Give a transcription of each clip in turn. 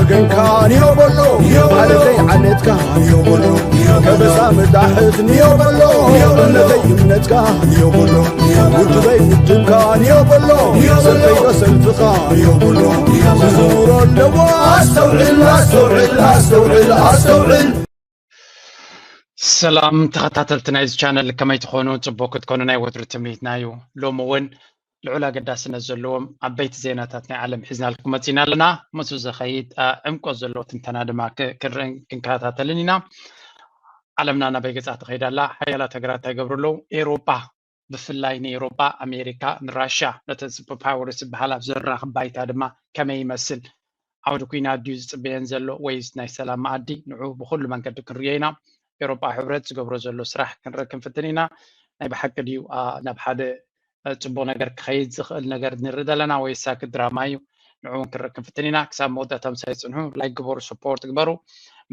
ገንካ ንዮ በሎ፣ ዓለተይ ዓለትካ ንዮ በሎ፣ ከበሳ ምጣሕት ንዮ በሎ፣ እምነተይ እምነትካ ንዮ በሎ፣ ውድበይ ውድብካ ንዮ በሎ፣ ሰልፈይ ዶ ሰልፍኻ ንዮ በሎ፣ ዝዝውሮ ኣለዎ። ኣስተውዕል ኣስተውዕል ኣስተውዕል ኣስተውዕል። ሰላም ተኸታተልቲ ናይዚ ቻነል፣ ከመይ ትኾኑ? ጽቡቅ ክትኮኑ ናይ ወትሩ ትምኒትና እዩ። ሎሚ እውን ልዑል ኣገዳስነት ዘለዎም ዓበይቲ ዜናታት ናይ ዓለም ሒዝናልኩም መጺና ኣለና። ምስኡ ዝኸይድ ዕምቆት ዘለዎ ትንተና ድማ ክንከታተልን ኢና። ዓለምና ናበይ ገጻ ትኸይድ ኣላ? ሓያላት ሃገራት እንታይ ይገብሩ ኣለዉ? ኤውሮጳ፣ ብፍላይ ንኤውሮጳ፣ ኣሜሪካ፣ ንራሻ፣ ነተን ሱፐር ፓወርስ ዝበሃላ ኣብ ዘራኽብ ባይታ ድማ ከመይ ይመስል? ዓውዲ ኲናት ድዩ ዝጽበየን ዘሎ ወይስ ናይ ሰላም መኣዲ? ንዑ ብኹሉ መንገዲ ክንርእዮ ኢና። ኤውሮጳ ሕብረት ዝገብሮ ዘሎ ስራሕ ክንርኢ ክንፍትን ኢና። ናይ ብሓቂ ድዩ ናብ ሓደ ጽቡቕ ነገር ክኸይድ ዝኽእል ነገር ንርኢ ዘለና ወይስ ሳክት ድራማ እዩ? ንዑ እውን ክንርኢ ክንፍትን ኢና። ክሳብ መወዳእታ ምሳይ ጽንሑ። ላይክ ግበሩ፣ ሰፖርት ግበሩ።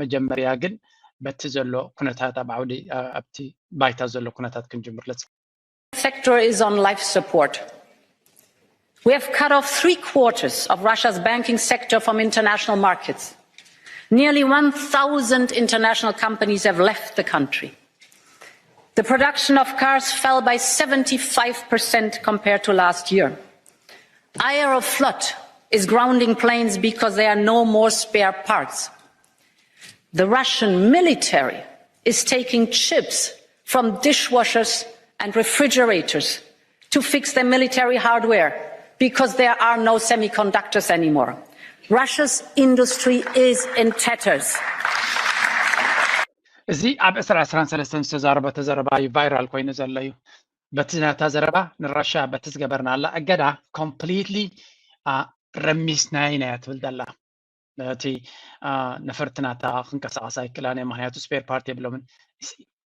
መጀመርያ ግን በቲ ዘሎ ኩነታት ኣብ ዓውዲ ኣብቲ ባይታ ዘሎ ኩነታት ክንጅምር። ለጽ sector is on life support. We have cut off three quarters of Russia's banking sector from international markets. Nearly one thousand international companies have left the country. The production of cars fell by seventy-five percent compared to last year. Aeroflot is grounding planes because there are no more spare parts. The Russian military is taking chips from dishwashers and refrigerators to fix their military hardware because there are no semiconductors anymore. Russia's industry is in tatters. እዚ ኣብ ዕስራ ዕስራን ሰለስተን ዝተዛረበ ተዘረባ እዩ ቫይራል ኮይኑ ዘሎ እዩ። በቲ ናታ ዘረባ ንራሻ በቲ ዝገበርናላ እገዳ ኮምፕሊትሊ ረሚስናይ ናያ ትብል ዘላ። እቲ ነፈርቲ ናታ ክንቀሳቐስ ኣይክእላን እየ፣ ምክንያቱ ስፔር ፓርት የብሎምን።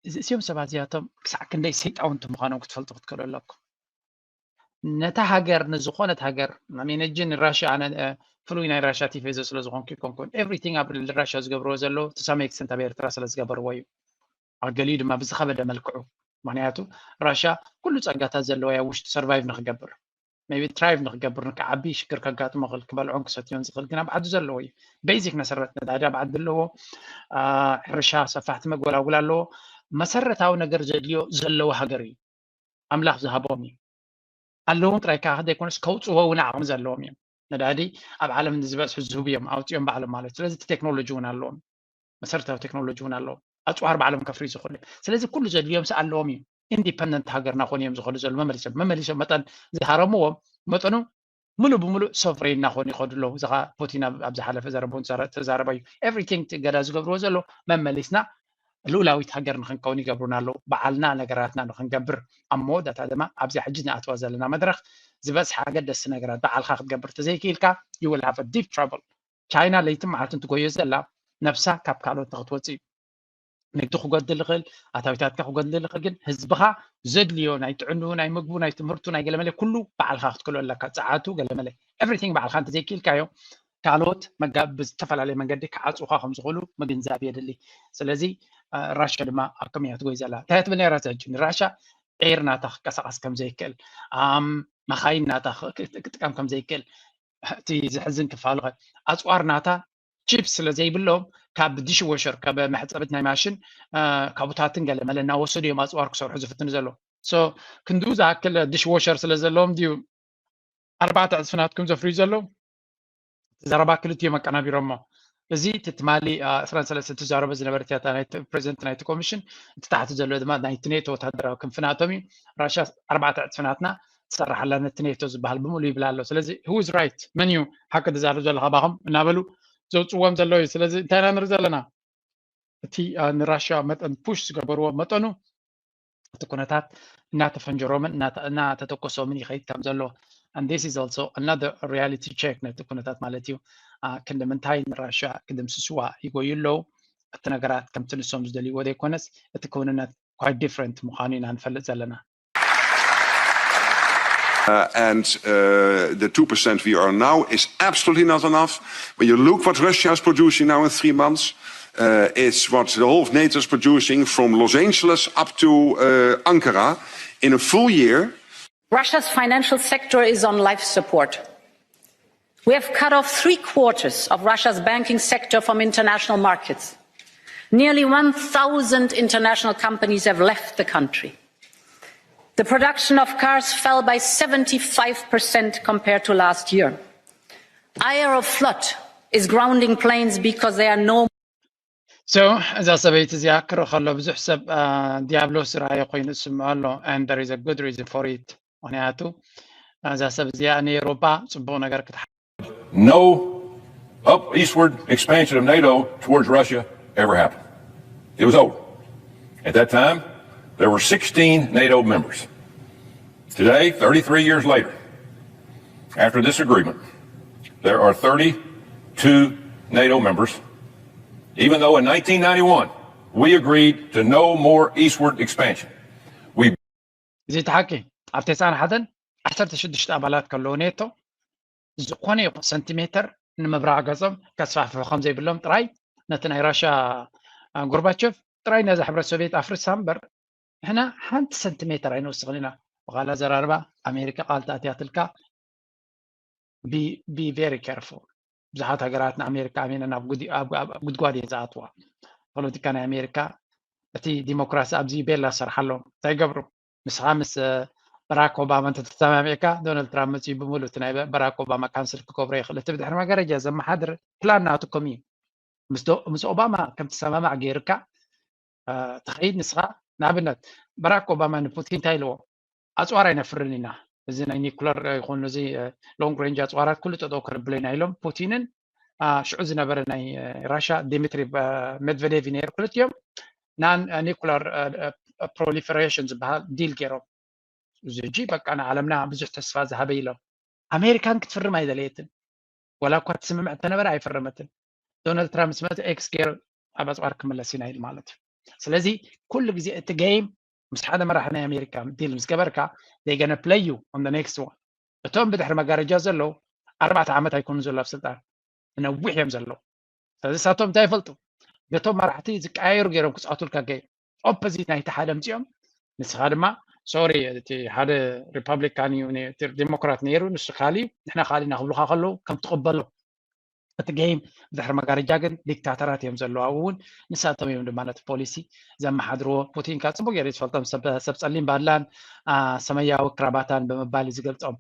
እዚኦም ሰባት እዚኣቶም ክሳዕ ክንደይ ሰይጣውንቲ ምዃኖም ክትፈልጡ ክትክእሉ ኣለኩም። ነታ ሃገር ንዝኾነት ሃገር ሚነጂ ንራሽያ ኣነ ፍሉይ ናይ ራሽያ ቲፌዞ ስለ ዝኾንኩ ይኮንኩን ኤቭሪቲንግ ኣብ ራሽያ ዝገብርዎ ዘለዉ ትሳመ ኤክስተንት ኣብ ኤርትራ ስለ ዝገበርዎ እዩ። ኣገሊኡ ድማ ብዝኸበደ መልክዑ ምክንያቱ ራሽያ ኩሉ ጸጋታት ዘለዋ እያ ውሽጡ ሰርቫይቭ ንክገብር ቢ ትራይቭ ንክገብር ንክዓቢ ሽግር ከጋጥሞ ክል ክበልዖን ክሰትዮን ዝኽእል ግን ኣብ ዓዱ ዘለዎ እዩ። ቤዚክ መሰረት ነዳዲ ኣብ ዓዲ ኣለዎ። ሕርሻ ሰፋሕቲ መጎላጉል ኣለዎ። መሰረታዊ ነገር ዘድልዮ ዘለዎ ሃገር እዩ። ኣምላኽ ዝሃቦም እዩ። ኣለዎም ጥራይ ከዓ ዘይኮነስ ከውፅዎ እውን ዓቕሚ ዘለዎም እዮም። ነዳዲ ኣብ ዓለም ንዝበዝሑ ዝህቡ እዮም ኣውፅኦም ባዕሎም ማለት። ስለዚ እቲ ቴክኖሎጂ እውን ኣለዎም። መሰረታዊ ቴክኖሎጂ እውን ኣለዎም። ኣፅዋር ባዕሎም ከፍሪ ዝኽእሉ እዮም። ስለዚ ኩሉ ዘድልዮም ስ ኣለዎም እዩ። ኢንዲፐንደንት ሃገር ናኾኑ እዮም ዝኸዱ ዘለዉ መመሊሶም መመሊሶም መጠን ዝሃረምዎም መጠኑ ሙሉ ብሙሉእ ሶፍሬን ናኾኑ ይኸዱ ኣለዉ። እዚ ከዓ ፑቲን ኣብ ዝሓለፈ ዘረቦን ተዛረበ እዩ። ኤቭሪቲንግ ገዳ ዝገብርዎ ዘሎ መመሊስና ልኡላዊት ሃገር ንክንከውን ይገብሩና ኣለዉ። በዓልና ነገራትና ንክንገብር ኣብ መወዳእታ ድማ ኣብዚኣ ሕጂ ንኣትዋ ዘለና መድረኽ ዝበዝሓ ኣገደስቲ ነገራት በዓልካ ክትገብር ተዘይክኢልካ you will have a deep trouble። ቻይና ለይትን መዓልትን ትጎዮ ዘላ ነብሳ ካብ ካልኦት ንክትወፅእ እዩ። ንግዲ ክጎድል ይኽእል፣ ኣታዊታትካ ክጎድል ይኽእል፣ ግን ህዝብኻ ዘድልዮ ናይ ጥዕንኡ፣ ናይ ምግቡ፣ ናይ ትምህርቱ፣ ናይ ገለመለ ኩሉ በዓልካ ክትክሎ ኣለካ። ፀዓቱ ገለመለ ኤቭሪቲንግ በዓልካ እንተዘይክኢልካዮ ካልኦት መጋብ ብዝተፈላለየ መንገዲ ክዓፁኻ ከም ዝኽእሉ ምግንዛብ የድሊ። ስለዚ ራሻ ድማ ኣብ ከመይ እያ ትጎይ ዘላ እንታይ ትብል ነራ ሕጂ ንራሻ ኤር ናታ ክቀሳቀስ ከም ዘይክእል መኻይን ናታ ክጥቀም ከም ዘይክእል እቲ ዝሕዝን ክፋሉ ኣፅዋር ናታ ቺፕ ስለ ዘይብሎም ካብ ዲሽ ወሸር ካብ መሕፀብት ናይ ማሽን ካብታትን ገለ መለ እናወሰዱ እዮም ኣፅዋር ክሰርሑ ዝፍትኑ ዘለዉ። ክንድኡ ዝኣክል ዲሽ ወሸር ስለ ዘለዎም ድዩ ኣርባዕተ ዕፅፊ ናትኩም ዘፍርዩ ዘለዉ? ዘረባ ክልቲኦም ኣቀናቢሮሞ። እዚ እቲ ትማሊ ዕስራን ሰለስተን ትዛረቦ ዝነበረት እያ ናይ ፕሬዚደንት ናይቲ ኮሚሽን። እቲ ታሕቲ ዘሎ ድማ ናይቲ ኔቶ ወታደራዊ ክንፊ ናቶም እዩ። ራሽያ ኣርባዕተ ዕፅፊ ናትና ትሰርሕ ኣላ ነቲ ኔቶ ዝበሃል ብምሉ ይብላ ኣሎ። ስለዚ who is right መን እዩ ሓቂ ዝዛረብ ዘሎ ካባኹም እናበሉ ዘውፅዎም ዘለዉ እዩ። ስለዚ እንታይ ኢና ንርኢ ዘለና? እቲ ንራሽያ መጠን ፑሽ ዝገበርዎ መጠኑ እቲ ኩነታት እናተፈንጀሮምን እናተተኮሶምን ይኸይድ ከም ዘሎ and this is also another reality check ነቲ ኩነታት ማለት እዩ። ክንዲ ምንታይ ንራሽያ ክድምስስዋ ይጎዩ ኣለዉ። እቲ ነገራት ከምቲ ንሶም ዝደልይዎ ዘይኮነስ እቲ ክውንነት quite different ምዃኑ ኢና ንፈልጥ ዘለና። Uh, and uh, the two percent we are now is absolutely not enough. When you look what Russia is producing now in three months, uh, it's what the whole of NATO is producing from Los Angeles up to uh, Ankara in a full year. Russia's financial sector is on life support. We have cut off three quarters of Russia's banking sector from international markets. Nearly one thousand international companies have left the country. The production of cars fell by seventy-five percent compared to last year. Aeroflot is grounding planes because there are no So እዛ ሰበይቲ እዚኣ ክርኢ ከሎ ብዙሕ ሰብ ዲያብሎስ ዝረኣየ ኮይኑ ዝስምዖ ኣሎ። And there is a good reason for it. ምክንያቱ እዛ ሰብ እዚኣ ንኤውሮጳ ፅቡቕ ነገር ክትሓ No up eastward expansion of NATO towards Russia ever happened. It was over. At that time, there were sixteen NATO members. Today, thirty-three years later, after this agreement, there are thirty-two NATO members, even though in nineteen ninety-one, we agreed to no more eastward expansion. We እዚ እቲ ሓቂ ኣብ ተስዓን ሓደን ዓሰርተ ሽዱሽተ ኣባላት ከለዉ ኔቶ ዝኾነ ይኹን ሰንቲሜተር ንምብራቕ ገጾም ከስፋሕፍሑ ከም ዘይብሎም ጥራይ ነቲ ናይ ራሻ ጎርባቸቭ ጥራይ ነዛ ሕብረት ሶቪየት ኣፍርሳ እምበር ንሕና ሓንቲ ሰንቲሜተር ኣይንወስኽን ኢና። ብኻልእ ኣዘራርባ ኣሜሪካ ቃል ተኣትያትልካ be very careful። ብዙሓት ሃገራት ንኣሜሪካ ኣሚነን ኣብ ጉድጓድ እየን ዝኣትዋ። ፖለቲካ ናይ ኣሜሪካ እቲ ዲሞክራሲ ኣብዚ ቤላ ዝሰርሓሎም እንታይ ይገብሩ? ንስኻ ምስ በራክ ኦባማ እንተተሰማሚዕካ ዶናልድ ትራምፕ መፅዩ ብምሉእ እቲ ናይ በራክ ኦባማ ካንስል ክገብሮ ይኽእል። እቲ ብድሕሪ መጋረጃ ዘመሓድር ፕላን ናትኩም እዩ። ምስ ኦባማ ከም ትሰማማዕ ገይርካ ትኸይድ ንስኻ። ንኣብነት በራክ ኦባማ ንፑቲን እንታይ ኢልዎ? ኣፅዋር ኣይነፍርን ኢና፣ እዚ ናይ ኒኩለር ይኹን እዚ ሎንግ ሬንጅ ኣፅዋራት ኩሉ ጠጠው ከነብሎ ኢና ኢሎም ፑቲንን ሽዑ ዝነበረ ናይ ራሻ ዲሚትሪ ሜድቨዴቭ ነይሩ ክልቲኦም ናን ኒኩለር ፕሮሊፈሬሽን ዝበሃል ዲል ገይሮም። እዚ ሕጂ በቃ ንዓለምና ብዙሕ ተስፋ ዝሃበ ኢሎም። ኣሜሪካን ክትፍርም ኣይደለየትን፣ ዋላ እኳ ትስምምዕ እንተነበረ ኣይፈረመትን። ዶናልድ ትራምፕ ምስ መፀ ኤክስ ገይሩ ኣብ ኣፅዋር ክምለስ ኢና ኢሉ ማለት እዩ። ስለዚ ኩሉ ግዜ እቲ ጌም ምስ ሓደ መራሒ ናይ ኣሜሪካ ዲል ምስ ገበርካ they gonna play you on the next one። እቶም ብድሕሪ መጋረጃ ዘለዉ ኣርባዕተ ዓመት ኣይኮኑን ዘለዉ ኣብ ስልጣን፣ ነዊሕ እዮም ዘለዉ። ስለዚ ንሳቶም እንታይ ይፈልጡ? በቶም መራሕቲ ዝቀያየሩ ገይሮም ክፃወቱልካ ገይሩ ኦፖዚት ናይቲ ሓደ ኣምፂኦም ንስኻ ድማ ሶሪ እቲ ሓደ ሪፓብሊካን እዩ ዲሞክራት ነይሩ ንሱ ካሊ ንሕና ካሊ ኢና ክብሉካ ከለዉ ከም ትቕበሎ እቲ ጌም ብድሕሪ መጋረጃ ግን ዲክታተራት እዮም ዘለዉ ኣብኡ እውን ንሳቶም እዮም ድማ ነቲ ፖሊሲ ዘመሓድርዎ ፑቲን ካብ ፅቡቅ ገይሩ ዝፈልጦም ሰብ ፀሊም ባድላን ሰማያዊ ክራባታን ብምባል እዩ ዝገልፆም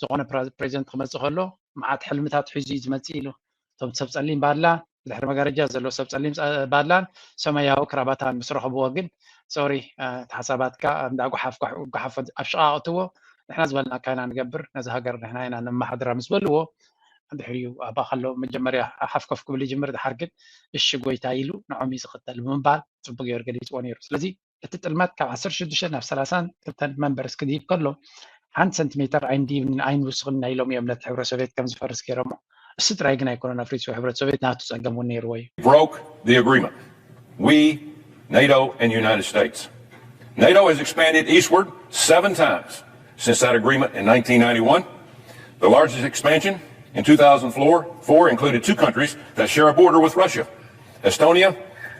ዝኾነ ፕሬዚደንት ክመፅእ ከሎ መዓት ሕልምታት ሒዙ እዩ ዝመፅእ ኢሉ እቶም ሰብ ፀሊም ባድላ ብድሕሪ መጋረጃ ዘሎ ሰብ ፀሊም ባድላን ሰማያዊ ክራባታን ምስ ረኸብዎ ግን ሶሪ እቲ ሓሳባትካ እንዳ ጓሓፍ ጓሓፍ ኣብ ሽቓቕ እትዎ ንሕና ዝበልናካ ኢና ንገብር ነዚ ሃገር ንሕና ኢና ነመሓድራ ምስ በልዎ ድሕሪኡ ኣባ ከሎ መጀመርያ ሓፍኮፍ ክብል ይጅምር ድሓር ግን እሺ ጎይታ ኢሉ ንዖም እዩ ዝኽተል ብምባል ፅቡቅ ገይሩ ገሊፅዎ ነይሩ ስለዚ እቲ ጥልመት ካብ ዓሰርተ ሽዱሽተ ናብ ሰላሳን ክልተን መንበርስ ክድይብ ከሎ ሓንቲ ሰንቲሜተር ኣይንድይብን ኣይንውስኽን ኢና ኢሎም እዮም ነቲ ሕብረት ሶቪየት ከም ዝፈርስ ገይሮሞ። እሱ ጥራይ ግን ኣይኮነን ኣፍሪስዎ፣ ሕብረት ሶቪየት ናቱ ጸገም እውን ነይርዎ እዩ። broke the agreement. We, NATO and United States. NATO has expanded eastward seven times since that agreement in nineteen ninety-one. The largest expansion in two thousand four included two countries that share a border with Russia, Estonia,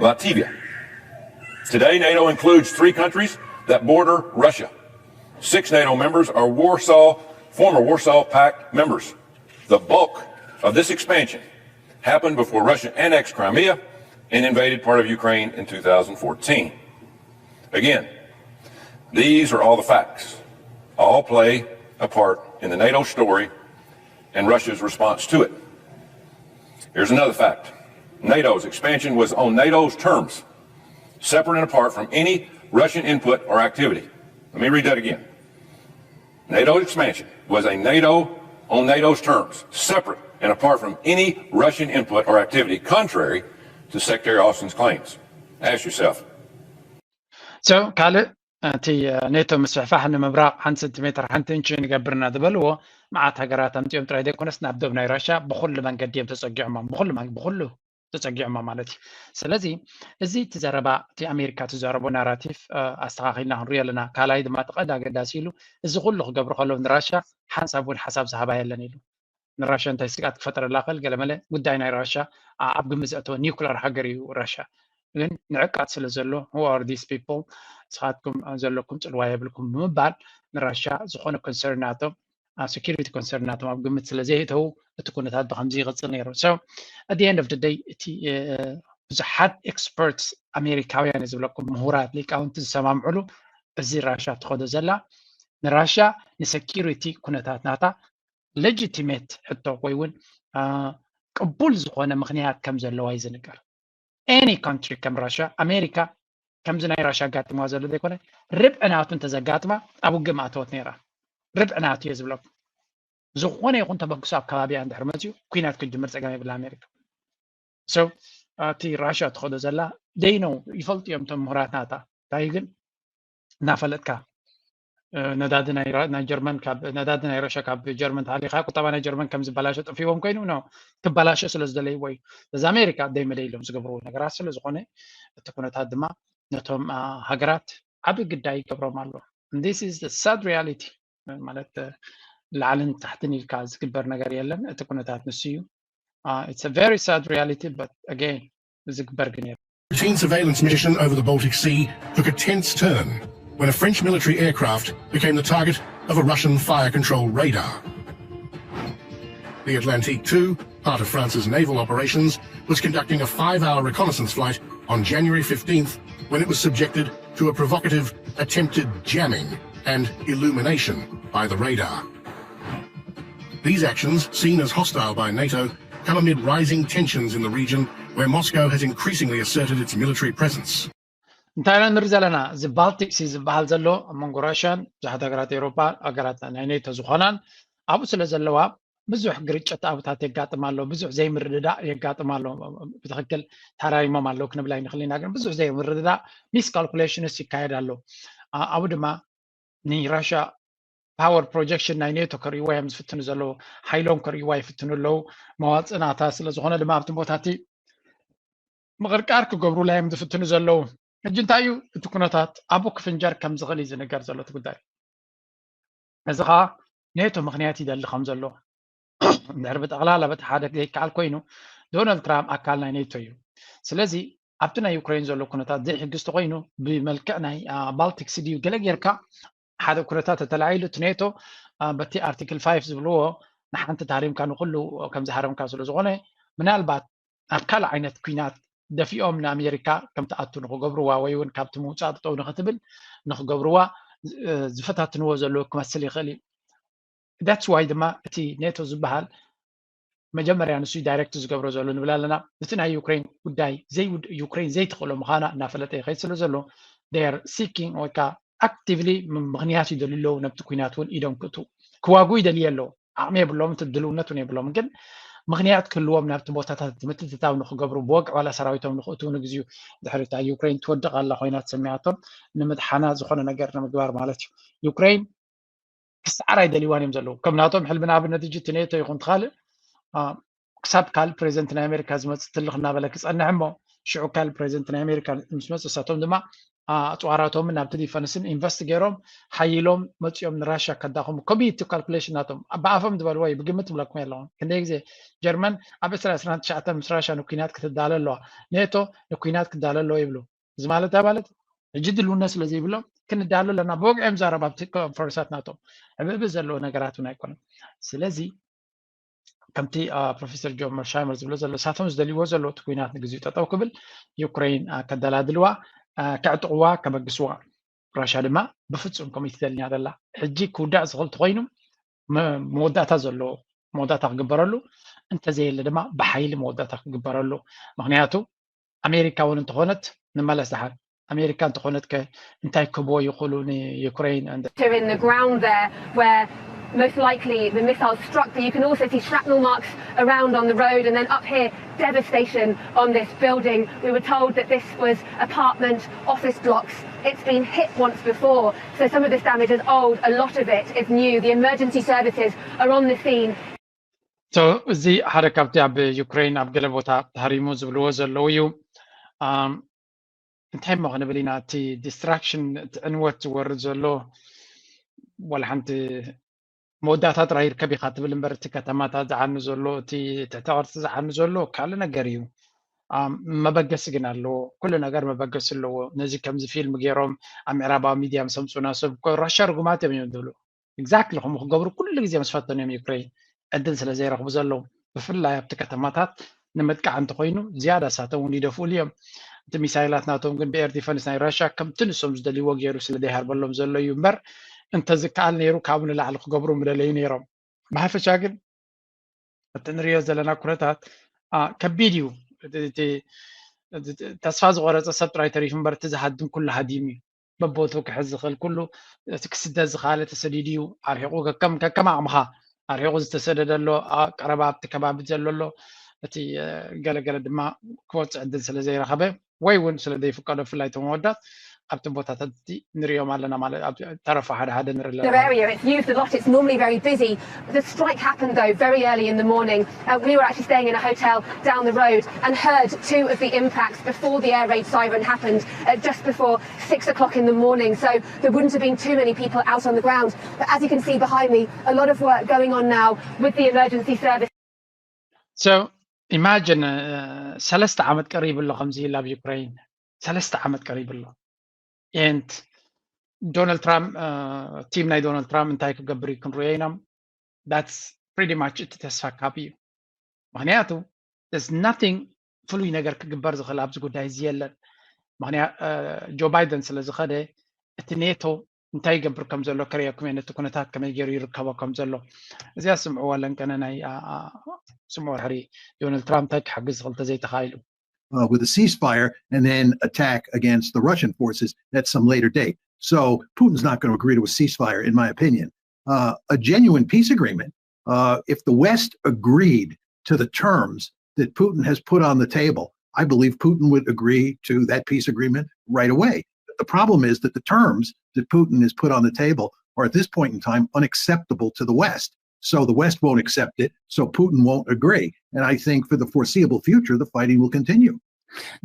Latvia. Today, NATO includes three countries that border Russia. Six NATO members are Warsaw, former Warsaw Pact members. The bulk of this expansion happened before Russia annexed Crimea and invaded part of Ukraine in two thousand fourteen. Again, these are all the facts. All play a part in the NATO story and Russia's response to it. Here's another fact. NATO's expansion was on NATO's terms, separate and apart from any Russian input or activity. Let me read that again. NATO's expansion was a NATO on NATO's terms, separate and apart from any Russian input or activity, contrary to Secretary Austin's claims. Ask yourself. So ካልእ እቲ ኔቶ ምስፍሕፋሕ ንምብራቕ ሓንቲ ሰንቲሜትር ሓንቲ እንቺ ንገብርና ዝበልዎ መዓት ሃገራት ኣምፂኦም ጥራይ ዘይኮነስ ናብ ዶብ ናይ ራሻ ብኩሉ መንገዲ እዮም ተፀጊዖሞም ብኩሉ ብኩሉ ተፀጊዖሞ ማለት እዩ። ስለዚ እዚ እቲ ዘረባ እቲ ኣሜሪካ ትዛረቦ ናራቲቭ ኣስተኻኺልና ክንሪኦ ኣለና። ካልኣይ ድማ እቲ ቀንዲ ኣገዳሲ ኢሉ እዚ ኩሉ ክገብሩ ከለዉ ንራሻ ሓንሳብ እውን ሓሳብ ዝሃባ የለን ኢሉ። ንራሻ እንታይ ስግኣት ክፈጥረላ ክእል ገለመለ ጉዳይ ናይ ራሻ ኣብ ግምት ዘእተወ ኒውክለር ሃገር እዩ ራሻ። ግን ንዕቀት ስለ ዘሎ who are these people ንስኻትኩም ዘለኩም ፅልዋ የብልኩም ብምባል ንራሻ ዝኾነ ኮንሰርን ናቶም security concern ናቶም ኣብ ግምት ስለ ዘየእተዉ እቲ ኩነታት ብከምዚ ይቕፅል ነይሩ። So at the end of the day እቲ ብዙሓት experts ኣሜሪካውያን ዝብለኩም ምሁራት ሊቃውንቲ ዝሰማምዕሉ እዚ ራሻ ትኸዶ ዘላ ንራሻ ን security ኩነታት ናታ legitimate ሕቶ ወይ እውን ቅቡል ዝኾነ ምክንያት ከም ዘለዋ እዩ ዝንገር። Any country ከም ራሻ ኣሜሪካ ከምዚ ናይ ራሻ ኣጋጢምዋ ዘሎ ዘይኮነ ርብዒ ናቱ እንተዘጋጥማ ኣብ ውግእ ምኣተወት ነይራ። ርብዒ ናቱ እየ ዝብለኩም። ዝኾነ ይኹን ተበግሶ ኣብ ከባቢኣ እንድሕር መፅኡ ኩናት ክጅምር ፀገም የብላ ኣሜሪካ። So እቲ ራሻ ትኸዶ ዘላ they know ይፈልጡ እዮም እቶም ምሁራት ናታ እንታይ ግን እናፈለጥካ ነዳዲ ናይ ጀርመን ነዳዲ ናይ ራሻ ካብ ጀርመን ተሃሊኻ ቁጠባ ናይ ጀርመን ከም ዝበላሸ ጠፊዎም ኮይኑ ነው ክበላሸ ስለ ዝደለይዎ እዩ። እዚ ኣሜሪካ ደይ መደይ ኢሎም ዝገብርዎ ነገራት ስለ ዝኾነ እቲ ኩነታት ድማ ነቶም ሃገራት ዓብ ግዳይ ይገብሮም ኣሎ። This is sad reality ማለት ላዕልን ታሕትን ኢልካ ዝግበር ነገር የለን። እቲ ኩነታት ንሱ እዩ። It's a very sad reality, but again ዝግበር ግን Routine surveillance mission over the Baltic Sea took a tense turn when a French military aircraft became the target of a Russian fire control radar. The Atlantique two, part of France's naval operations, was conducting a five-hour reconnaissance flight on January fifteenth when it was subjected to a provocative attempted jamming and illumination by the radar. These actions, seen as hostile by NATO, come amid rising tensions in the region where Moscow has increasingly asserted its military presence. እንታይ ኢና ንርኢ ዘለና? እዚ ባልቲክ ሲ ዝበሃል ዘሎ ኣብ መንጎ ራሽያን ብዙሓት ሃገራት ኤውሮፓ ሃገራት ናይ ኔቶ ዝኾናን ኣብኡ ስለ ዘለዋ ብዙሕ ግርጭት ኣብታት የጋጥም ኣሎ፣ ብዙሕ ዘይምርድዳእ የጋጥም ኣሎ። ብትክክል ተራሪሞም ኣለዉ ክንብል ኣይንኽእል ኢና፣ ግን ብዙሕ ዘይምርድዳእ ሚስ ካልኩሌሽንስ ይካየድ ኣሎ። ኣብኡ ድማ ንራሽያ power projection ናይ ኔቶ ክርእይዋ እዮም ዝፍትኑ ዘለዉ፣ ሓይሎም ክርእይዋ ይፍትኑ ኣለዉ። መዋፅእ ናታ ስለ ዝኾነ ድማ ኣብቲ ቦታ እቲ ምቕርቃር ክገብሩላ እዮም ዝፍትኑ ዘለዉ። ሕጂ እንታይ እዩ እቲ ኩነታት ኣብኡ ክፍንጀር ከም ዝኽእል እዩ ዝንገር ዘሎ እቲ ጉዳይ። እዚ ኸዓ ኔቶ ምኽንያት ይደሊ ከም ዘሎ እንድሕር ብጠቕላላ በቲ ሓደ ዘይከኣል ኮይኑ ዶናልድ ትራምፕ ኣካል ናይ ኔቶ እዩ። ስለዚ ኣብቲ ናይ ዩክሬን ዘሎ ኩነታት ዘይሕግዝ ተኮይኑ ብመልክዕ ናይ ባልቲክ ሲ ድዩ ገለ ጌርካ ሓደ ኩነታት ተተላዒሉ እቲ ኔቶ በቲ ኣርቲክል ፋይቭ ዝብልዎ ንሓንቲ ተሃሪምካ ንኩሉ ከም ዝሃረምካ ስለ ዝኾነ ምናልባት ኣብ ካልእ ዓይነት ኩናት ደፊኦም ንኣሜሪካ ከም ትኣቱ ንክገብርዋ ወይ እውን ካብቲ ምውፃእ ጠጠው ንክትብል ንክገብርዋ ዝፈታትንዎ ዘለዉ ክመስል ይኽእል እዩ። That's why ድማ እቲ ኔቶ ዝበሃል መጀመርያ ንሱ ዳይሬክት ዝገብሮ ዘሎ ንብል ኣለና። እቲ ናይ ዩክሬን ጉዳይ ዩክሬን ዘይትኽእሎ ምዃና እናፈለጠ ይኸይድ ስለ ዘሎ they are seeking ወይ ከዓ actively ምኽንያት ይደልዩ ኣለዉ ነብቲ ኩናት እውን ኢዶም ክእትዉ ክዋጉ ይደልዩ ኣለዉ። ዓቕሚ የብሎም፣ እቲ ድልውነት እውን የብሎም። ግን ምኽንያት ክህልዎም ናብቲ ቦታታት ምትእትታው ንክገብሩ ብወግዒ ዋላ ሰራዊቶም ንክእትዉ ንግዚኡ ድሕሪ እታ ዩክሬን ትወድቕ ኣላ ኮይና ተሰሚዓቶም ንምድሓና ዝኾነ ነገር ንምግባር ማለት እዩ። ዩክሬን ክስዓር ኣይደልይዋን እዮም ዘለዉ። ከም ናቶም ሕልሚ ንኣብነት እጂ እቲ ኔቶ ይኹን ትኻልእ ክሳብ ካልእ ፕሬዚደንት ናይ ኣሜሪካ ዝመፅእ ትልኽ እናበለ ክፀንሕ እሞ ሽዑ ካልእ ፕሬዚደንት ናይ ኣሜሪካ ምስ መፁ እሳቶም ድማ ኣፅዋራቶምን ናብቲ ዲፈንስን ኢንቨስት ገይሮም ሓይሎም መፂኦም ንራሽያ ከዳኸሙ ከቢድ ካልኩሌሽን ናቶም ብኣፎም ዝበልዎ እዩ። ብግምት ብለኩም ኣለኹም ክንደይ ግዜ ጀርመን ኣብ ዕስራ ዕስራን ትሽዓተን ምስ ራሽያ ንኩናት ክትዳለ ኣለዋ፣ ኔቶ ንኩናት ክዳለ ኣለዎ ይብሉ። እዚ ማለት እንታይ ማለት ሕጂ ድልውነት ስለ ዘይብሎም ክንዳሎ ኣለና ብወግዒ እዮም ዛረብ ኣብቲ ኮንፈረንሳት ናቶም ዕብእብ ዘለዎ ነገራት እውን ኣይኮነን። ስለዚ ከምቲ ፕሮፌሰር ጆን መርሻይመር ዝብሎ ዘሎ እሳቶም ዝደልይዎ ዘለዉ እቲ ኩናት ንግዚኡ ጠጠው ክብል ዩክሬን ከደላድልዋ ከዕጥቕዋ ከበግስዋ ራሽያ ድማ ብፍፁም ከምኡ ትደልኛ ዘላ ሕጂ ክውዳእ ዝኽእል ተኮይኑ መወዳእታ ዘለዎ መወዳእታ ክግበረሉ እንተዘየለ ድማ ብሓይሊ መወዳእታ ክግበረሉ ምክንያቱ ኣሜሪካ እውን እንተኾነት ንመለስ ደሓር ኣሜሪካ እንተኾነት ከ እንታይ ክህብዎ ይኽእሉ ንዩክሬን in the ground there where most likely the missile struck, but you can also see shrapnel marks around on the road, and then up here, devastation on this building. We were told that this was apartment, office blocks. It's been hit once before, so some of this damage is old, a lot of it is new. The emergency services are on the scene. እዚ ሓደ ካብቲ ኣብ ዩክሬን ኣብ ገለ ቦታ ተሃሪሙ ዝብልዎ ዘለዉ እዩ። እንታይ እሞ ክንብል ኢና እቲ ዲስትራክሽን እቲ ዕንወት ዝወርድ ዘሎ ዋላ ሓንቲ መወዳእታ ጥራይ ይርከብ ኢኻ ትብል እምበር እቲ ከተማታት ዝዓኑ ዘሎ እቲ ትሕተ ቅርፂ ዝዓኑ ዘሎ ካልእ ነገር እዩ። መበገሲ ግን ኣለዎ። ኩሉ ነገር መበገሲ ኣለዎ። ነዚ ከምዚ ፊልም ገይሮም ኣብ ምዕራባዊ ሚድያ ምስ ኣምፁና ሰብ እኮ ራሻ ርጉማት እዮም እዮም ዝብሉ። exactly ከምኡ ክገብሩ ኩሉ ግዜ ምስ ፈተኑ እዮም ዩክሬን ዕድል ስለ ዘይረኽቡ ዘለዉ። ብፍላይ ኣብቲ ከተማታት ንምጥቃዕ እንተኮይኑ ዝያዳ ሳቶም እውን ይደፍኡሉ እዮም። እቲ ሚሳይላት ናቶም ግን ብኤር ዲፈንስ ናይ ራሽያ ከምቲ ንሶም ዝደልይዎ ገይሩ ስለ ዘይሃርበሎም ዘሎ እዩ እምበር፣ እንተዝከኣል ነይሩ ካብኡ ንላዕሊ ክገብሩ ምደለዩ ነይሮም። ብሓፈሻ ግን እቲ ንሪኦ ዘለና ኩነታት ከቢድ እዩ። ተስፋ ዝቆረፀ ሰብ ጥራይ ተሪፉ እምበር እቲ ዝሃድም ኩሉ ሃዲም እዩ። በቦቱ ክሕዝ ዝኽእል ኩሉ እቲ ክስደት ዝኸኣለ ተሰዲዱ እዩ። ኣርሒቑ ከከም ከከም ዓቕምኻ ኣርሒቑ ዝተሰደደ ኣሎ፣ ቀረባ ኣብቲ ከባቢ ዘሎ ኣሎ። እቲ ገለገለ ድማ ክወፅእ ዕድል ስለ ዘይረኸበ ወይ እውን ስለ ዘይፍቀዶ ብፍላይ እቶም ኣወዳት ኣብቲ ቦታታት ንሪኦም ኣለና ማለት ኣብ ተረፎ ሓደ ሓደ ንርኢ ኣለና። It's normally very busy. The strike happened though very early in the morning. Uh, we were actually staying in a hotel down the road and heard two of the impacts before the air raid siren happened, uh, just before six o'clock in the morning. So there wouldn't have been too many people out on the ground. But as you can see behind me, a lot of work going on now with the emergency service. So imagine ሰለስተ ዓመት ቀሪቡ ኣሎ ከምዚ ኢላ ኣብ ዩክሬን ሰለስተ ዓመት ቀሪቡ ኣሎ። And ዶናልድ ትራምፕ ቲም ናይ ዶናልድ ትራምፕ እንታይ ክገብር እዩ ክንሪኦ ኢና። That's pretty much እቲ ተስፋ ካብ እዩ። ምክንያቱ there's nothing ፍሉይ ነገር ክግበር ዝኽእል ኣብዚ ጉዳይ እዚ የለን። ምክንያቱ ጆ ባይደን ስለ ዝኸደ እቲ ኔቶ እንታይ ይገብር ከም ዘሎ ከርእየኩም እየ፣ ነቲ ኩነታት ከመይ ገይሩ ይርከቦ ከም ዘሎ። እዚኣ ስምዕዋ ለንቀነ ናይ ስምዑ ድሕሪ ዶናልድ ትራምፕ እንታይ ክሕግዝ ዝኽእል ተዘይተኻኢሉ። uh, with a ceasefire and then attack against the Russian forces at some later date. So Putin's not going to agree to a ceasefire, in my opinion. Uh, a genuine peace agreement, uh, if the West agreed to the terms that Putin has put on the table, I believe Putin would agree to that peace agreement right away. But the problem is that the terms that Putin has put on the table are at this point in time unacceptable to the West. So the West won't accept it, so Putin won't agree. And I think for the foreseeable future, the fighting will continue.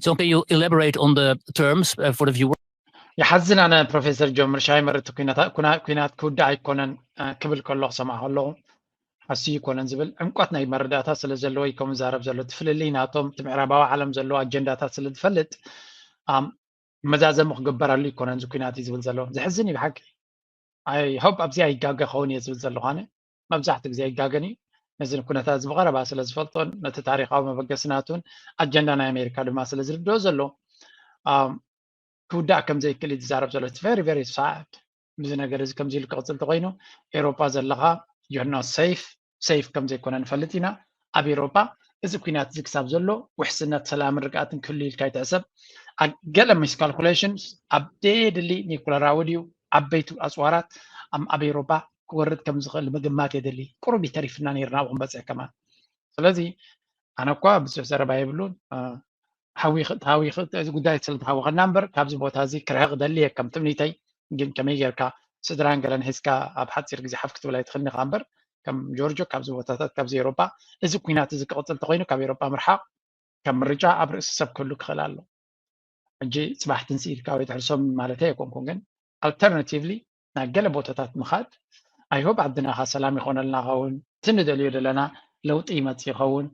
So can you elaborate on the terms uh, for the viewer? ይሓዝን ኣነ ፕሮፌሰር ጆን ምርሻይ መርት ኩናት ክውዳእ ኣይኮነን ክብል ከሎ ክሰምዓ ከለኹ ኣስዩ ይኮነን ዝብል ዕምቆት ናይ መረዳእታ ስለ ዘለዎ እዩ ከምኡ ዝዛረብ ዘሎ። እቲ ፍልልይ ናቶም እቲ ምዕራባዊ ዓለም ዘለዎ ኣጀንዳታት ስለ ዝፈልጥ መዛዘሙ ክግበረሉ ይኮነን እዚ ኩናት እዩ ዝብል ዘሎ። ዘሕዝን እዩ ብሓቂ። I hope ኣብዚ ኣይጋገ ኸውን እየ ዝብል ዘለኹ ኣነ። መብዛሕትኡ ግዜ ኣይጋገን እዩ። ነዚ ኩነታት እዚ ብቐረባ ስለ ዝፈልጦን ነቲ ታሪኻዊ መበገሲ ናቱን ኣጀንዳ ናይ ኣሜሪካ ድማ ስለ ዝርድኦ ዘሎ ክውዳእ ከም ዘይክእል እዩ ዝዛረብ ዘሎ። It's very very sad። እዚ ነገር እዚ ከምዚ ኢሉ ክቕፅል ተኮይኑ ኤውሮጳ ዘለኻ you're not safe፣ safe ከም ዘይኮነ ንፈልጥ ኢና። ኣብ ኤውሮጳ እዚ ኩናት እዚ ክሳብ ዘሎ ውሕስነት፣ ሰላምን ርግኣትን ክህሉ ኢልካ ይትሕሰብ። ገለ miscalculations ኣብ ደየድሊ ኒኩለራዊ ድዩ ዓበይቲ ኣፅዋራት ኣብ ኤውሮጳ ክወርድ ከም ዝኽእል ምግማት የድሊ። ቁሩብ ይተሪፍና ነይሩ ናብኡ ክንበፅሕ ከማን። ስለዚ ኣነ እኳ ብዙሕ ዘረባ የብሉን። ሃዊኽ ሃዊኽ እዚ ጉዳይ ስለ ዝሃወኸና እምበር ካብዚ ቦታ እዚ ክርሕቕ ደሊ እየ ከም ትምኒተይ። ግን ከመይ ጌርካ ስድራን ገለን ሒዝካ ኣብ ሓፂር ግዜ ሓፍ ክትብል ኣይትኽእልን ኢኻ እምበር ከም ጆርጆ ካብዚ ቦታታት ካብዚ ኤውሮጳ እዚ ኩናት እዚ ክቕፅል ተኮይኑ ካብ ኤውሮጳ ምርሓቕ ከም ምርጫ ኣብ ርእሲ ሰብ ክህሉ ክኽእል ኣሎ። ሕጂ ፅባሕ ትንስእ ኢልካ ወይ ትሕርሶም ማለት ኣይኮንኩን፣ ግን alternatively ናብ ገለ ቦታታት ምኻድ I hope ዓድና ካ ሰላም ይኾነልና ኸውን፣ እቲ ንደልዮ ዘለና ለውጢ ይመፅእ ይኸውን።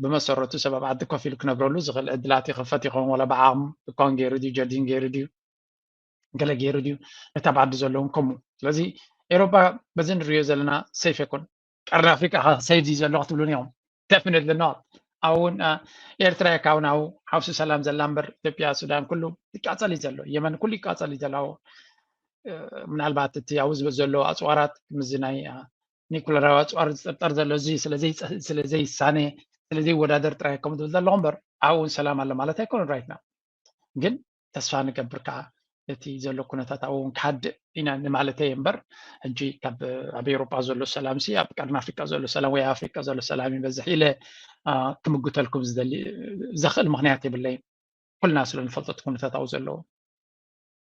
ብመሰረቱ ሰብ ኣብ ዓዲ ኮፍ ኢሉ ክነብረሉ ዝኽእል ዕድላት ይኽፈት ይኸውን፣ ወላ ብዓቕሙ ድኳን ገይሩ ድዩ፣ ጀርዲን ገይሩ ድዩ፣ ገለ ገይሩ ድዩ፣ ነቲ ኣብ ዓዲ ዘለውን ከምኡ። ስለዚ ኤውሮጳ በዚ ንሪኦ ዘለና safe ኣይኮን። ቀርኒ ኣፍሪቃ ኸ safe ድዩ ዘሎ ክትብሉኒ ኢኹም። Definitely not። ኣብኡ እውን ኤርትራ እያ ካብኡ ናብኡ ሓውሲ ሰላም ዘላ እምበር ኢትዮጵያ፣ ሱዳን ኩሉ ይቃጸል እዩ ዘሎ፣ የመን ኩሉ ይቃጸል እዩ ዘሎ። ኣብኡ ምናልባት እቲ ኣብኡ ዘሎ ኣፅዋራት ምስዚ ናይ ኒኩለራዊ ኣፅዋር ዝጥርጠር ዘሎ እዚ ስለ ዘይሳነ ስለ ዘይወዳደር ጥራይ ከም ትብል ዘለኹ እምበር ኣብኡ እውን ሰላም ኣሎ ማለት ኣይኮነን right now። ግን ተስፋ ንገብር ከዓ እቲ ዘሎ ኩነታት ኣብኡ እውን ክሃድእ ኢና ንማለተይ እምበር ሕጂ ካብ ኣብ ኤውሮጳ ዘሎ ሰላም ሲ ኣብ ቀርኒ ኣፍሪቃ ዘሎ ሰላም ወይ ኣፍሪቃ ዘሎ ሰላም ይበዝሕ ኢለ ክምጉተልኩም ዝደሊ ዘኽእል ምክንያት የብለይን። ኩልና ስለ ንፈልጦ እቲ ኩነታት ኣብኡ ዘለዎ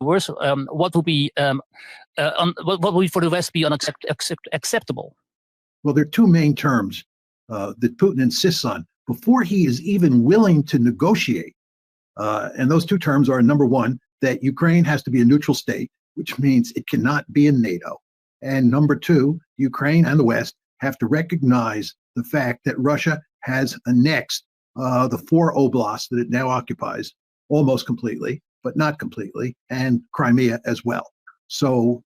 worse, um, what would be um, uh, un, what, what would for the West be unaccept, accept, acceptable? Well, there are two main terms uh, that Putin insists on before he is even willing to negotiate. Uh, and those two terms are number one, that Ukraine has to be a neutral state, which means it cannot be in NATO. And number two, Ukraine and the West have to recognize the fact that Russia has annexed uh, the four oblasts that it now occupies almost completely, but not completely, and Crimea as well. So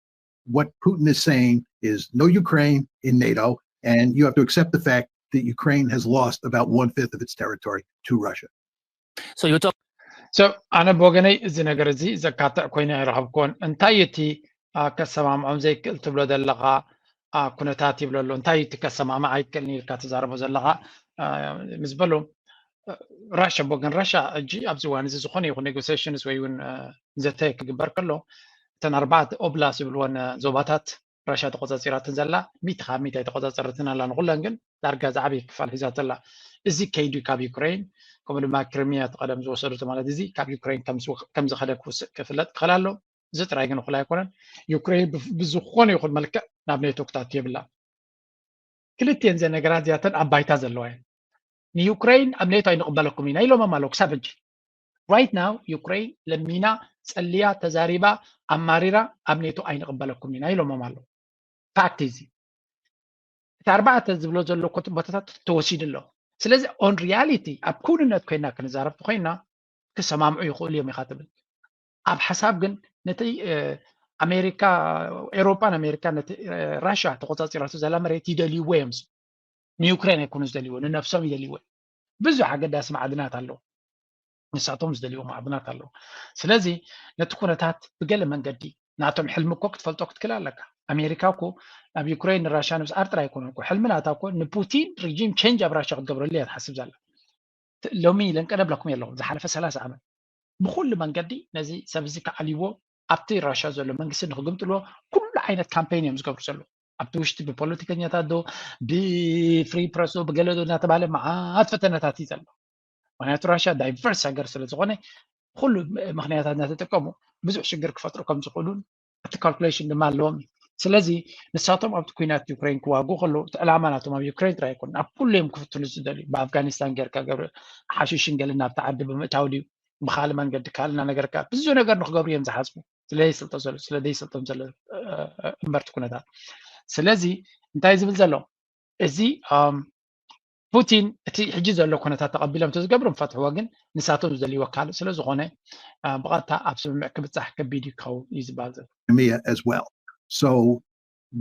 What Putin is saying is no Ukraine in NATO, and you have to accept the fact that Ukraine has lost about one fifth of its territory to Russia. So you talk so ኣነ ብወገነይ እዚ ነገር እዚ ዘካትዕ ኮይነ ኣይረኸብክዎን። እንታይ እቲ ከሰማምዖም ዘይክእል ትብሎ ዘለኻ ኩነታት ይብሎ ኣሎ። እንታይ እቲ ከሰማምዕ ኣይክእልን ኢልካ ትዛረቦ ዘለኻ ምስ በሉ፣ ራሻ ብወገን ራሻ ሕጂ ኣብዚ እዋን እዚ ዝኾነ ይኹን ኔጎሲሽንስ ወይ እውን ዘተ ክግበር ከሎ እተን ኣርባዕተ ኦብላስ ዝብልወን ዞባታት ራሻ ተቆፃፂራትን ዘላ ሚእቲ ካብ ሚእቲ ኣይተቆፃፀረትን ኣላ። ንኩለን ግን ዳርጋ ዝዓበየ ክፋል ሒዛቶ ኣላ። እዚ ከይዱ ካብ ዩክሬን ከምኡ ድማ ክሪሚያ እቲ ቀደም ዝወሰዱት ማለት እዚ ካብ ዩክሬን ከም ዝኸደ ክፍለጥ ክኽእል ኣሎ። እዚ ጥራይ ግን እኹል ኣይኮነን። ዩክሬን ብዝኾነ ይኹን መልክዕ ናብ ኔቶ ክታቱ የብላ። ክልቲኤን ዘ ነገራት እዚኣተን ኣብ ባይታ ዘለዋ እየን። ንዩክሬን ኣብ ኔቶ ኣይንቕበለኩም ኢና ኢሎሞም ኣለዉ ክሳብ ሕጂ። Right now ዩክሬን ለሚና፣ ጸልያ፣ ተዛሪባ፣ ኣማሪራ ኣብ ኔቶ ኣይንቕበለኩም ኢና ኢሎሞም ኣለዉ። ፋክት እዚ እቲ ኣርባዕተ ዝብሎ ዘሎ ቦታታት ተወሲዱ ኣሎ። ስለዚ on reality ኣብ ክውንነት ኮይና ክንዛረብ ኮይና ክሰማምዑ ይኽእሉ እዮም ኢኻ ትብል። ኣብ ሓሳብ ግን ነቲ ኣሜሪካ ኤውሮጳን ኣሜሪካን ነቲ ራሽያ ተቆጻጺራቶ ዘላ መሬት ይደልይዎ እዮም። ንዩክሬን ኣይኮኑ ዝደልይዎ፣ ንነብሶም ይደልይዎ እዮም። ብዙሕ ኣገዳሲ ማዕድናት ኣለዉ። ንሳቶም ዝደልይዎ ማዕድናት ኣለዉ። ስለዚ ነቲ ኩነታት ብገለ መንገዲ ናቶም ሕልሚ እኮ ክትፈልጦ ክትክእል ኣለካ። ኣሜሪካ እኮ ናብ ዩክሬን ንራሽያ ንምስዓር ጥራይ ኣይኮነን እኮ ሕልሚ ናታ እኮ ንፑቲን ሪጂም ቼንጅ ኣብ ራሽያ ክትገብረሉ እያ ትሓስብ ዘላ። ሎሚ ኢለን ቀደም ለኩም የለኹም ዝሓለፈ ሰላሳ ዓመት ብኩሉ መንገዲ ነዚ ሰብ እዚ ክዓልይዎ ኣብቲ ራሽያ ዘሎ መንግስቲ ንክግምጥልዎ ኩሉ ዓይነት ካምፔን እዮም ዝገብሩ ዘለዉ። ኣብቲ ውሽጢ ብፖለቲከኛታት ዶ ብፍሪ ፕረስ ዶ ብገለ ዶ እናተባሃለ መዓት ፈተነታት እዩ ዘሎ። ምክንያቱ ራሽያ ዳይቨርስ ሃገር ስለ ዝኾነ ኩሉ ምክንያታት እናተጠቀሙ ብዙሕ ሽግር ክፈጥሩ ከም ዝኽእሉን እቲ ካልኩሌሽን ድማ ኣለዎም። ስለዚ ንሳቶም ኣብቲ ኩናት ዩክሬን ክዋግኡ ከለዉ እቲ ዕላማ ናቶም ኣብ ዩክሬን ጥራይ ኣይኮኑን፣ ኣብ ኩሉ እዮም ክፍትኑ ዝደልዩ። ብኣፍጋኒስታን ጌርካ ገብረ ሓሽሽን ገለ ናብቲ ዓዲ ብምእታው ድዩ ብካልእ መንገዲ ካልእ እናነገርካ ብዙሕ ነገር ንክገብሩ እዮም ዝሓስቡ። ስለዘይስልጦ ዘሎ ስለዘይስልጦም ዘሎ እምበርቲ ኩነታት። ስለዚ እንታይ ዝብል ዘሎ እዚ ፑቲን እቲ ሕጂ ዘሎ ኩነታት ተቐቢሎም ተዝገብሩ ፈትሕዎ፣ ግን ንሳቶም ዝደልይዎ ካልእ ስለ ዝኾነ ብቐጥታ ኣብ ስምምዕ ክብፃሕ ከቢድ እዩ ክኸውን እዩ ዝበሃል ዘሎ። Crimea as well. So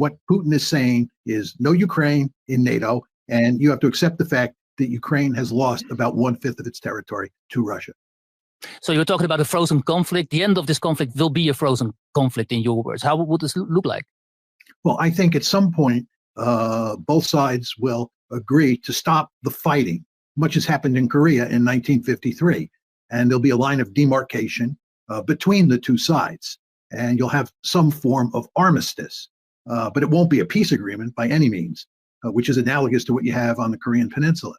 what Putin is saying is no Ukraine in NATO, and you have to accept the fact that Ukraine has lost about one fifth of its territory to Russia. So you're talking about a frozen conflict. The end of this conflict will be a frozen conflict in your words. How would this look like? Well, I think at some point uh, both sides will agree to stop the fighting, much as happened in Korea in nineteen fifty-three. And there'll be a line of demarcation uh, between the two sides. And you'll have some form of armistice, uh, but it won't be a peace agreement by any means, uh, which is analogous to what you have on the Korean Peninsula.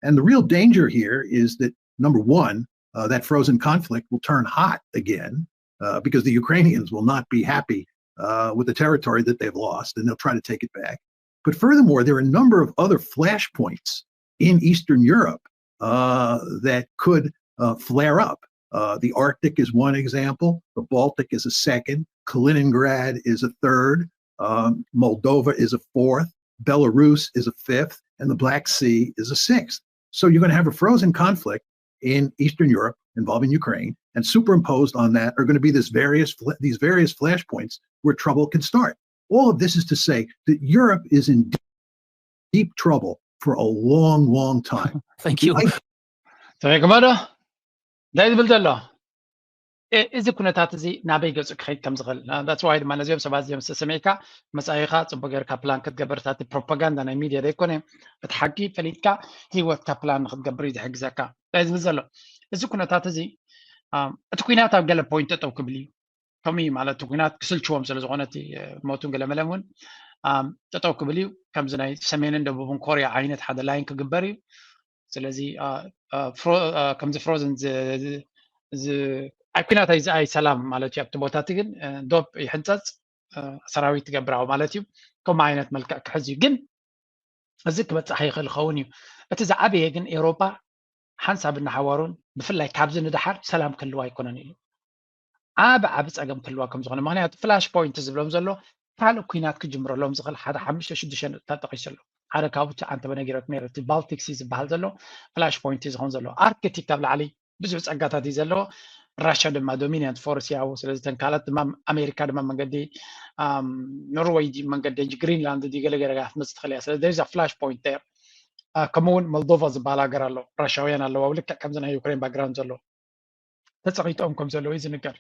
And the real danger here is that, number one, uh, that frozen conflict will turn hot again uh, because the Ukrainians will not be happy uh, with the territory that they've lost, and they'll try to take it back. But furthermore, there are a number of other flashpoints in Eastern Europe uh, that could uh, flare up. Uh, the Arctic is one example. The Baltic is a second. Kaliningrad is a third. Um, Moldova is a fourth. Belarus is a fifth. And the Black Sea is a sixth. So you're going to have a frozen conflict in Eastern Europe involving Ukraine. And superimposed on that are going to be this various, these various flashpoints where trouble can start. All of this is to say that Europe is in deep trouble for a long, long time. Thank you. ሰሚዕኩሞ ዶ? እንታይ ዝብል ዘሎ? እዚ ኩነታት እዚ ናበይ ገጹ ክኸይድ ከም ዝኽእል that's why ድማ ነዚኦም ሰባት እዚኦም ዝተሰሚዕካ መጻኢኻ ጽቡቅ ጌርካ ፕላን ክትገብር። እቲ ፕሮፓጋንዳ ናይ ሚድያ ዘይኮነ፣ እቲ ሓቂ ፈሊጥካ ህይወትካ ፕላን ንክትገብር እዩ ዝሕግዘካ። እንታይ ዝብል ዘሎ? እዚ ኩነታት እዚ እቲ ኩናት ኣብ ገለ ፖይንት ጠጠው ክብል እዩ። ከምኡ እዩ ማለት እቲ ኩናት ክስልችዎም ስለ ዝኾነ እቲ ሞቱን ገለመለን እውን ጠጠው ክብል እዩ። ከምዚ ናይ ሰሜንን ደቡብን ኮርያ ዓይነት ሓደ ላይን ክግበር እዩ። ስለዚ ከምዚ ፍሮዝን ኣብ ኩናት ኣይ ሰላም ማለት እዩ። ኣብቲ ቦታ እቲ ግን ዶብ ይሕንፀፅ፣ ሰራዊት ትገብራዊ ማለት እዩ። ከምኡ ዓይነት መልክዕ ክሕዝ እዩ። ግን እዚ ክበፅሕ ይኽእል ይኸውን እዩ። እቲ ዝዓበየ ግን ኤውሮጳ ሓንሳብ እናሓዋሩን ብፍላይ ካብዚ ንደሓር ሰላም ክህልዋ ኣይኮነን ኢሉ ዓብ ዓብ ጸገም ክህልዋ ከም ዝኾነ። ምኽንያቱ ፍላሽ ፖይንት ዝብሎም ዘሎ ካልእ ኩናት ክጅምረሎም ዝኽእል ሓደ ሓሙሽተ ሽዱሽተ ነጥብታት ጠቒሱ ኣሎ። ሓደ ካብኡ ኣንተ በነጊረት ነይረ እቲ ባልቲክ ሲ ዝበሃል ዘሎ ፍላሽ ፖይንት እዩ ዝኸውን ዘሎ። ኣርክቲክ ኣብ ላዕሊ ብዙሕ ጸጋታት እዩ ዘለዎ። ራሽያ ድማ ዶሚናንት ፎርስ ያው ስለዚ ተን ካልኣት ድማ ኣሜሪካ ድማ መንገዲ ኖርወይ ዲ መንገዲ ግሪንላንድ ዲ ገለገለ ክትመፅእ ትኽእል እያ። ስለዚ there is a flash point there። ከምኡ እውን ሞልዶቫ ዝበሃል ሃገር ኣሎ፣ ራሽያውያን ኣለዋ፣ ልክዕ ከምዚ ናይ ዩክሬን ባክግራውንድ ዘሎ ተፀቒጦም ከም ዘለዉ እዩ ዝንገር።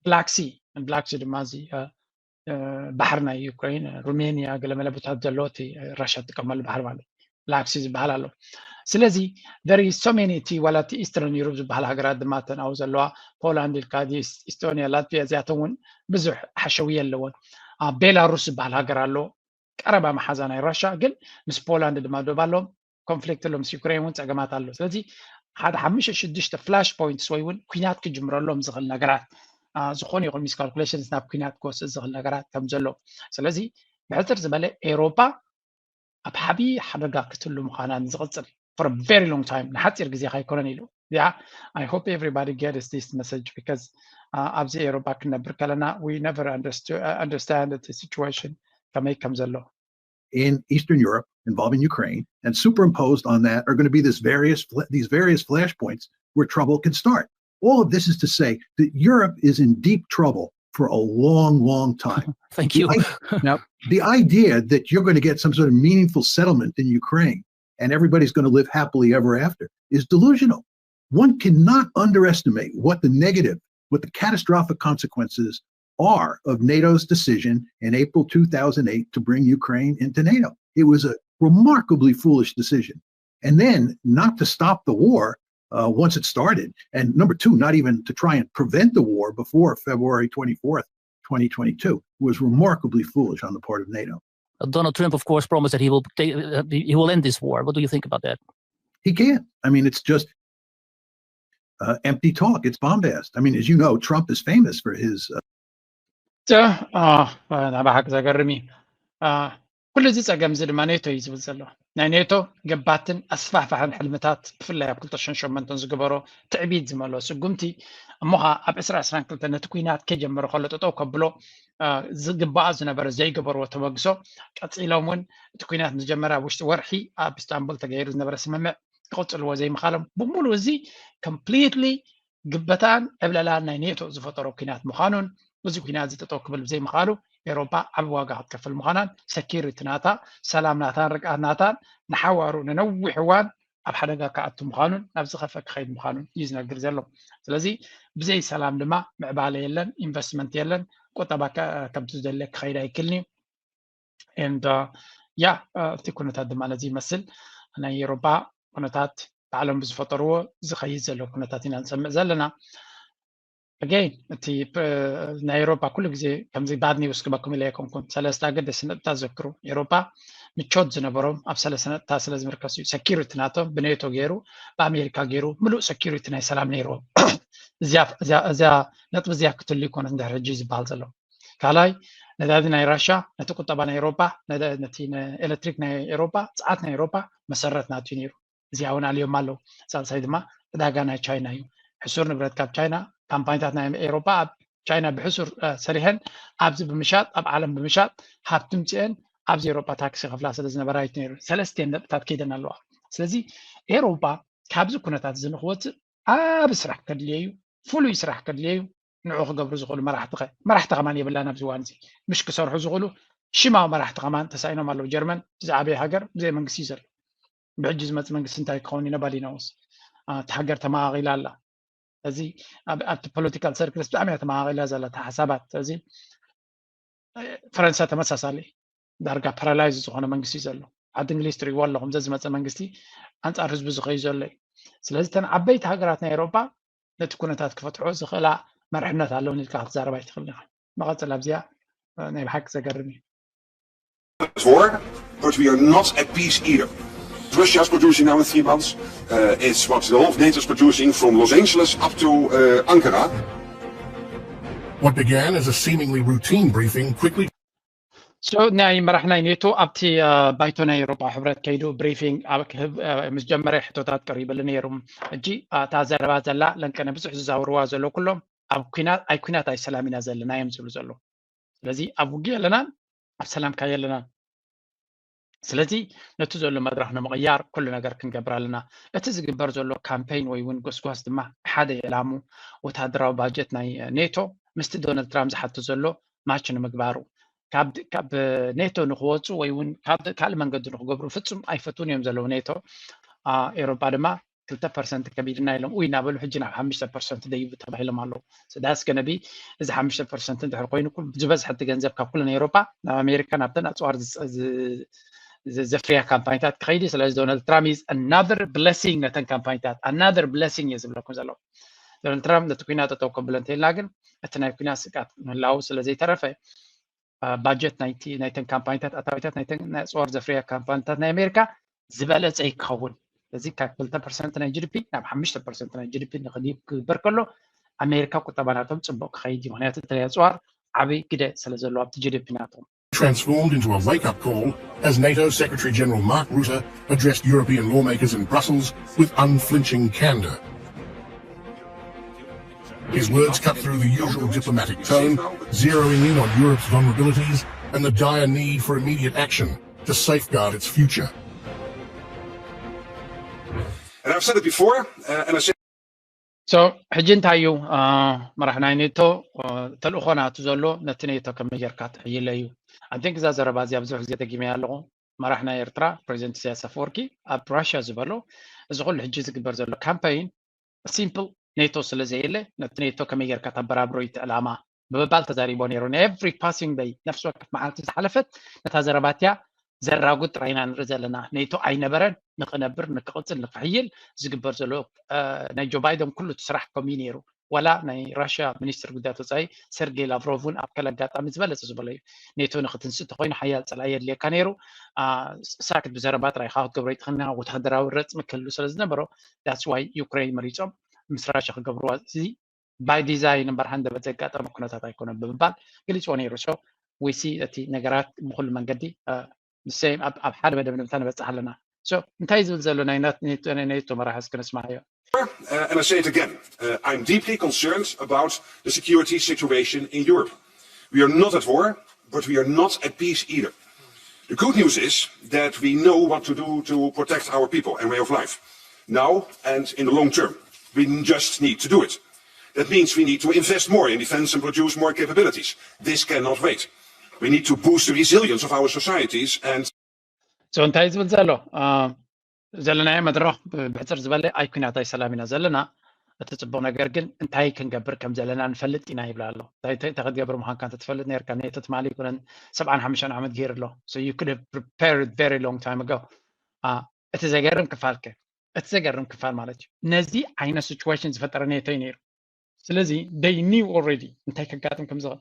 ብላክ ሲ ብላክ ሲ ድማ እዚ ባሕሪ ናይ ዩክሬን፣ ሩሜንያ፣ ገለመለ ቦታት ዘለዎ እቲ ራሽያ ትጥቀመሉ ባሕሪ ማለት ብላክ ሲ ዝበሃል ኣሎ። ስለዚ there is so many እቲ ዋላ እቲ ኢስተርን ዩሮፕ ዝበሃል ሃገራት ድማ እተን ኣብኡ ዘለዋ ፖላንድ ኢልካ ኢስቶኒያ፣ ላትቪያ እዚኣተን እውን ብዙሕ ሓሸውየ ኣለዎን። ቤላሩስ ዝበሃል ሃገር ኣሎ ቀረባ መሓዛ ናይ ራሻ ግን ምስ ፖላንድ ድማ ዶብ ኣለዎም ኮንፍሊክት ኣሎ ምስ ዩክሬን እውን ፀገማት ኣሎ። ስለዚ ሓደ ሓሙሽተ ሽዱሽተ ፍላሽ ፖይንትስ ወይ እውን ኩናት ክጅምረሎም ዝኽእል ነገራት ዝኾነ ይኹን ሚስካልኩሌሽንስ ናብ ኩናት ክወስድ ዝኽእል ነገራት ከም ዘሎ። ስለዚ ብሕፅር ዝበለ ኤሮፓ ኣብ ሓቢ ሓደጋ ክትህሉ ምዃናን ዝቕፅል for a very long time ንሓፂር ግዜ ካይኮነን ኢሉ። Yeah, I hope everybody gets this message because ኣብዚ ኤሮፓ ክንነብር ከለና we never understand the situation ከመይ ከም ዘሎ። In Eastern Europe involving Ukraine, and superimposed on that are going to be this various these various flashpoints where trouble can start. All of this is to say that Europe is in deep trouble for a long, long time. Thank you. Now, the idea that you're going to get some sort of meaningful settlement in Ukraine and everybody's going to live happily ever after is delusional. One cannot underestimate what the negative, what the catastrophic consequences are of NATO's decision in April two thousand eight to bring Ukraine into NATO. It was a remarkably foolish decision. And then not to stop the war uh, once it started, and number two, not even to try and prevent the war before February twenty-fourth, twenty twenty-two, was remarkably foolish on the part of NATO. Donald Trump, of course, promised that he will take, uh, he will end this war. What do you think about that? He can't. I mean, it's just uh, empty talk. It's bombast. I mean, as you know, Trump is famous for his. Uh, ናባሓቂ ዘገርም እዩ። ኩሉ እዚ ፀገም እዚ ድማ ኔቶ እዩ ዝብል ዘሎ። ናይ ኔቶ ገባትን ኣስፋሕፋሕን ሕልምታት ብፍላይ ኣብ ክልተ ሽሕን ሸሞንተን ዝገበሮ ትዕቢት ዝመልኦ ስጉምቲ እሞ ኸዓ ኣብ ዕስራ ዕስራን ክልተን ነቲ ኲናት ከይጀመረ ከሎ ጠጠው ከብሎ ዝግባኣ ዝነበረ ዘይገበርዎ ተበግሶ ቀፂሎም እውን እቲ ኲናት ምስ ጀመረ ኣብ ውሽጢ ወርሒ ኣብ ኢስታንቡል ተገይሩ ዝነበረ ስምምዕ ክቕፅልዎ ዘይምኻሎም ብምሉእ እዚ ኮምፕሊትሊ ግበታን ዕብለላን ናይ ኔቶ ዝፈጠሮ ኲናት ምዃኑን እዚ ኲናት እዚ ጠጠው ክብል ብዘይምኻሉ ኤሮፓ ዓቢ ዋጋ ክትከፍል ምዃናን ሰኪሪቲ ናታ ሰላም ናታን ርግኣት ናታን ንሓዋሩ ንነዊሕ እዋን ኣብ ሓደጋ ክኣቱ ምዃኑን ናብ ዝኸፍአ ክኸይድ ምዃኑን እዩ ዝነግር ዘሎ። ስለዚ ብዘይ ሰላም ድማ ምዕባለ የለን፣ ኢንቨስትመንት የለን፣ ቁጠባ ከምቲ ዝደለ ክኸይድ ኣይክልን እዩ። And yeah እቲ ኩነታት ድማ ነዚ ይመስል። ናይ ኤሮፓ ኩነታት ባዕሎም ብዝፈጠርዎ ዝኸይድ ዘሎ ኩነታት ኢና ንሰምዕ ዘለና። Again እቲ ናይ ኤሮፓ ኩሉ ግዜ ከምዚ ባድ ኒውስ ክበኩም ኢለ ኣይኮንኩን። ሰለስተ ኣገደስቲ ነጥብታት ዘክሩ። ኤሮፓ ምቾት ዝነበሮም ኣብ ሰለስተ ነጥብታት ስለ ዝምርከሱ እዩ። ሰኪሪቲ ናቶም ብኔቶ ገይሩ ብኣሜሪካ ገይሩ ምሉእ ሰኪሪቲ ናይ ሰላም ነይርዎም። እዚኣ ነጥቢ እዚኣ ክትህሉ ይኮነት እንድሕር ሕጂ ዝበሃል ዘሎ። ካልኣይ ነዳዲ ናይ ራሻ ነቲ ቁጠባ ናይ ኤሮፓ ነቲ ኤሌክትሪክ ናይ ኤሮፓ ፀዓት ናይ ኤሮፓ መሰረት ናቱ ነይሩ። እዚኣ እውን ኣልዮም ኣለዉ። ሳልሳይ ድማ ዕዳጋ ናይ ቻይና እዩ። ሕሱር ንብረት ካብ ቻይና ካምፓኒታት ናይ ኤሮፓ ኣብ ቻይና ብሕሱር ሰሪሐን ኣብዚ ብምሻጥ ኣብ ዓለም ብምሻጥ ሃብቲ ምፅአን ኣብዚ ኤሮፓ ታክሲ ከፍላ ስለ ዝነበራ እዩ ነይሩ። ሰለስቲኤን ነጥብታት ከይደን ኣለዋ። ስለዚ ኤሮፓ ካብዚ ኩነታት እዚ ንክወፅእ ዓቢ ስራሕ ከድልዮ እዩ። ፍሉይ ስራሕ ከድልዮ እዩ። ንዑ ክገብሩ ዝኽእሉ መራሕቲ ኸ መራሕቲ ከማን የብላን ኣብዚ እዋን እዚ ምሽ ክሰርሑ ዝኽእሉ ሽማዊ መራሕቲ ከማን ተሳኢኖም ኣለዉ። ጀርመን ዝዓበየ ሃገር ብዘይ መንግስቲ እዩ ዘሎ። ብሕጂ ዝመፅእ መንግስቲ እንታይ ክኸውን እዩ ነባዲ ነውስ እቲ ሃገር ተመቓቒላ ኣላ። እዚ ኣብቲ ፖለቲካል ሰርክልስ ብጣዕሚ እያ ተመቓቒላ ዘላ ሓሳባት እዚ ፈረንሳ ተመሳሳሊ ዳርጋ ፓራላይዝ ዝኾነ መንግስቲ እዩ ዘሎ። ዓዲ እንግሊዝ ትሪእዎ ኣለኹም ዘዝመፀ መንግስቲ ኣንፃር ህዝቢ ዝኸዩ ዘሎ እዩ። ስለዚ እተን ዓበይቲ ሃገራት ናይ ኤሮፓ ነቲ ኩነታት ክፈትሖ ዝኽእላ መርሕነት ኣለውን ኢልካ ክትዛረብ ኣይትኽእልን ኢኻ። መቐፅል ኣብዚኣ ናይ ብሓቂ ዘገርም እዩ። War, but we are not at peace either. Russia's producing now in three months. Uh, it's what the whole of NATO's producing from Los Angeles up to uh, Ankara. What began as a seemingly routine briefing quickly So ናይ መራሕ ናይ ኔቶ ኣብቲ ባይቶ ናይ ኤሮፓ ሕብረት ከይዱ ብሪፊንግ ምስ ጀመረ ሕቶታት ቀሪብሉ ነይሩ። ሕጂ እታ ዘረባ ዘላ ለንቀነ ብዙሕ ዝዛውርዋ ዘሎ ኩሎም ኣብ ኩናት ኣይ ኩናት ኣይ ሰላም ኢና ዘለና እዮም ዝብሉ ዘሎ። ስለዚ ኣብ ውግእ ኣለናን ኣብ ሰላም ካይ ኣለናን። ስለዚ ነቲ ዘሎ መድረኽ ንምቕያር ኩሉ ነገር ክንገብር ኣለና። እቲ ዝግበር ዘሎ ካምፔይን ወይ እውን ጎስጓስ ድማ ሓደ ዕላሙ ወታደራዊ ባጀት ናይ ኔቶ ምስቲ ዶናልድ ትራምፕ ዝሓቶ ዘሎ ማች ንምግባሩ ካብ ኔቶ ንክወፁ ወይ እውን ካልእ መንገዲ ንክገብሩ ፍፁም ኣይፈትውን እዮም ዘለዉ ኔቶ። ኤሮጳ ድማ ክልተ ፐርሰንት ከቢድና ኢሎም ውይ እናበሉ ሕጂ ናብ ሓሙሽተ ፐርሰንት ደይቡ ተባሂሎም ኣለዉ። ዳስ ገነቢ እዚ ሓሙሽተ ፐርሰንት እንድሕር ኮይኑ ዝበዝሐ እቲ ገንዘብ ካብ ኩለን ኤሮጳ ናብ ኣሜሪካ ናብተን ኣፅዋር ዘፍርያ ካምፓኒታት ክኸይድ እዩ። ስለዚ ዶናልድ ትራምፕ is another blessing ነተን ካምፓኒታት another blessing እየ ዝብለኩም ዘለዉ። ዶናልድ ትራምፕ ነቲ ኩናት ጠጠው ከብሎ እንተኢልና ግን እቲ ናይ ኩናት ስግኣት ምህላዉ ስለ ዘይተረፈ ባጀት ናይተን ካምፓኒታት ኣታዊታት ናይ ኣፅዋር ዘፍርያ ካምፓኒታት ናይ ኣሜሪካ ዝበለፀ ይከውን። እዚ ካብ ክልተ ፐርሰንት ናይ ጂዲፒ ናብ ሓሙሽተ ፐርሰንት ናይ ጂዲፒ ንክድይብ ክግበር ከሎ ኣሜሪካ ቁጠባ ናቶም ፅቡቅ ክኸይድ እዩ። ምክንያቱ እቲ ናይ ኣፅዋር ዓብይ ግደ ስለ ዘለዎ ኣብቲ ጂዲፒ ናቶም transformed into a wake-up call as NATO Secretary-General Mark Rutte addressed European lawmakers in Brussels with unflinching candour. His words cut through the usual diplomatic tone, zeroing in on Europe's vulnerabilities and the dire need for immediate action to safeguard its future. And I've said it before, uh, and I say so ሕጂ እንታይ እዩ መራሕ ናይ ኔቶ ተልእኾ ናቱ ዘሎ ነቲ ኔቶ ከመይ ጌርካ ትሕይለ እዩ። ኣንቲንክ እዛ ዘረባ እዚኣ ብዙሕ ግዜ ደጊመያ ኣለኹ። መራሕ ናይ ኤርትራ ፕሬዚደንት ኢሳያስ ኣፈወርቂ ኣብ ራሽያ ዝበሎ እዚ ኩሉ ሕጂ ዝግበር ዘሎ ካምፓይን ሲምፕል ኔቶ ስለ ዘየለ ነቲ ኔቶ ከመይ ጌርካ ተበራብሮ እዩ እቲ ዕላማ ብምባል ተዛሪቦ ነይሩ። ናይ every passing day ነፍሲ ወከፍ መዓልቲ ዝሓለፈት ነታ ዘረባ እቲኣ ዘራጉድ ጥራይ ኢና ንርኢ ዘለና። ኔቶ ኣይነበረን፣ ንኽነብር፣ ንክቕጽል፣ ንክሕይል ዝግበር ዘሎ ናይ ጆ ባይደን ኩሉ እቲ ስራሕ ከምኡ እዩ ነይሩ። ዋላ ናይ ራሽያ ሚኒስትር ጉዳያት ወፃኢ ሰርጌይ ላቭሮቭ እውን ኣብ ከለ ኣጋጣሚ ዝበለፀ ዝበሎ እዩ። ኔቶ ንክትንስእ ተኮይኑ ሓያል ፀላኢ የድልየካ ነይሩ። ሳክት ብዘረባ ጥራይ ኢካ ክትገብሮ ይትኽእል ወታደራዊ ረፅሚ ክህሉ ስለ ዝነበሮ that's why ዩክሬን መሪፆም ምስ ራሽያ ክገብርዋ እዚ by design እምበር ሃንደበት ዘጋጠመ ኩነታት ኣይኮነን ብምባል ገሊፅዎ ነይሩ። So we see እቲ ነገራት ብኩሉ መንገዲ ንሰይም ኣብ ሓደ መደምደምታ ንበፅሕ ኣለና። So እንታይ ዝብል ዘሎ ናይ ኔቶ መራሒ እስኪ ንስማዓዮ። Uh, and I say it again, uh, I'm deeply concerned about the security situation in Europe. We are not at war, but we are not at peace either. The good news is that we know what to do to protect our people and way of life, now and in the long term. We just need to do it. That means we need to invest more in defense and produce more capabilities. This cannot wait. We need to boost the resilience of our societies and So እንታይ ዝብል ዘሎ ዘለናዮ መድረኽ ብሕፅር ዝበለ ኣይ ኩናት ኣይ ሰላም ኢና ዘለና። እቲ ፅቡቅ ነገር ግን እንታይ ክንገብር ከም ዘለና ንፈልጥ ኢና ይብላ ኣሎ። እንታይ እንታይ ክትገብር ምዃንካ እንተትፈልጥ ነርካ ኔቶ ትማሊ ይኩነን ሰብዓን ሓሙሽተን ዓመት ገይሩ ኣሎ። So you could have prepared very long time ago. እቲ ዘገርም ክፋል ከ እቲ ዘገርም ክፋል ማለት እዩ ነዚ ዓይነት situation ዝፈጠረ ኔቶ እዩ ነይሩ። ስለዚ they knew already እንታይ ከጋጥም ከም ዝኽእል።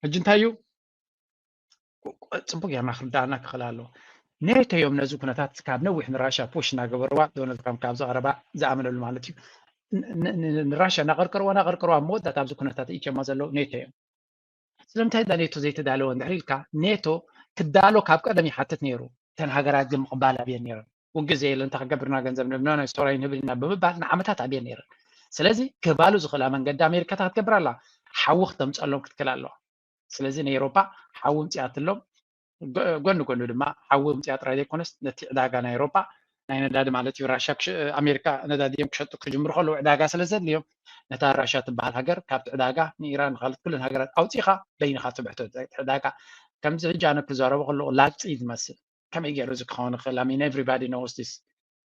ሕጂ እንታይ እዩ ፅቡቅ ጌርና ክርዳእና ክኽእል ኣለዎ። ኔቶ እዮም ነዚ ኩነታት ካብ ነዊሕ ንራሽያ ፑሽ እናገበርዋ ዶናልድ ትራምፕ ካብዚ ቀረባ ዝኣመነሉ ማለት እዩ። ንራሽያ እናቀርቀርዋ እናቀርቀርዋ ኣብ መወዳእታ ኣብዚ ኩነታት እትዮማ ዘለዉ ኔቶ እዮም። ስለምንታይ ዳ ኔቶ ዘይተዳለወ እንድሕር ኢልካ ኔቶ ክዳሎ ካብ ቀደም ይሓትት ነይሩ። እተን ሃገራት ግን ምቕባል ኣብየን ነይረን። ውግእ ዘየለ እንታይ ክገብርና ገንዘብ ንብና ናይ ስቶራይ ንህብልና ብምባል ንዓመታት ኣብየን ነይረን። ስለዚ ክባሉ ዝኽእላ መንገዲ ኣሜሪካታ ክትገብር ኣላ። ሓዊ ክተምፀሎም ክትክል ኣለዋ። ስለዚ ንኤሮፓ ሓዊ ምፅኣትሎም ጎኒ ጎኒ ድማ ሓዊ ምፅኣ ጥራይ ዘይኮነስ ነቲ ዕዳጋ ናይ ኤሮፓ ናይ ነዳዲ ማለት እዩ ራሽያ ኣሜሪካ ነዳዲ እዮም ክሸጡ ክጅምሩ ከለዉ ዕዳጋ ስለ ዘድልዮም ነታ ራሽያ ትበሃል ሃገር ካብቲ ዕዳጋ ንኢራን ንካልት ኩለን ሃገራት ኣውፂኻ በይንካ ትብሕቶ ዕዳጋ ከምዚ ሕጂ ኣነ ክዛረቦ ከለኹ ላግፂ ዝመስል ከመይ ገይሩ እዚ ክኸውን ይኽእል I mean everybody knows this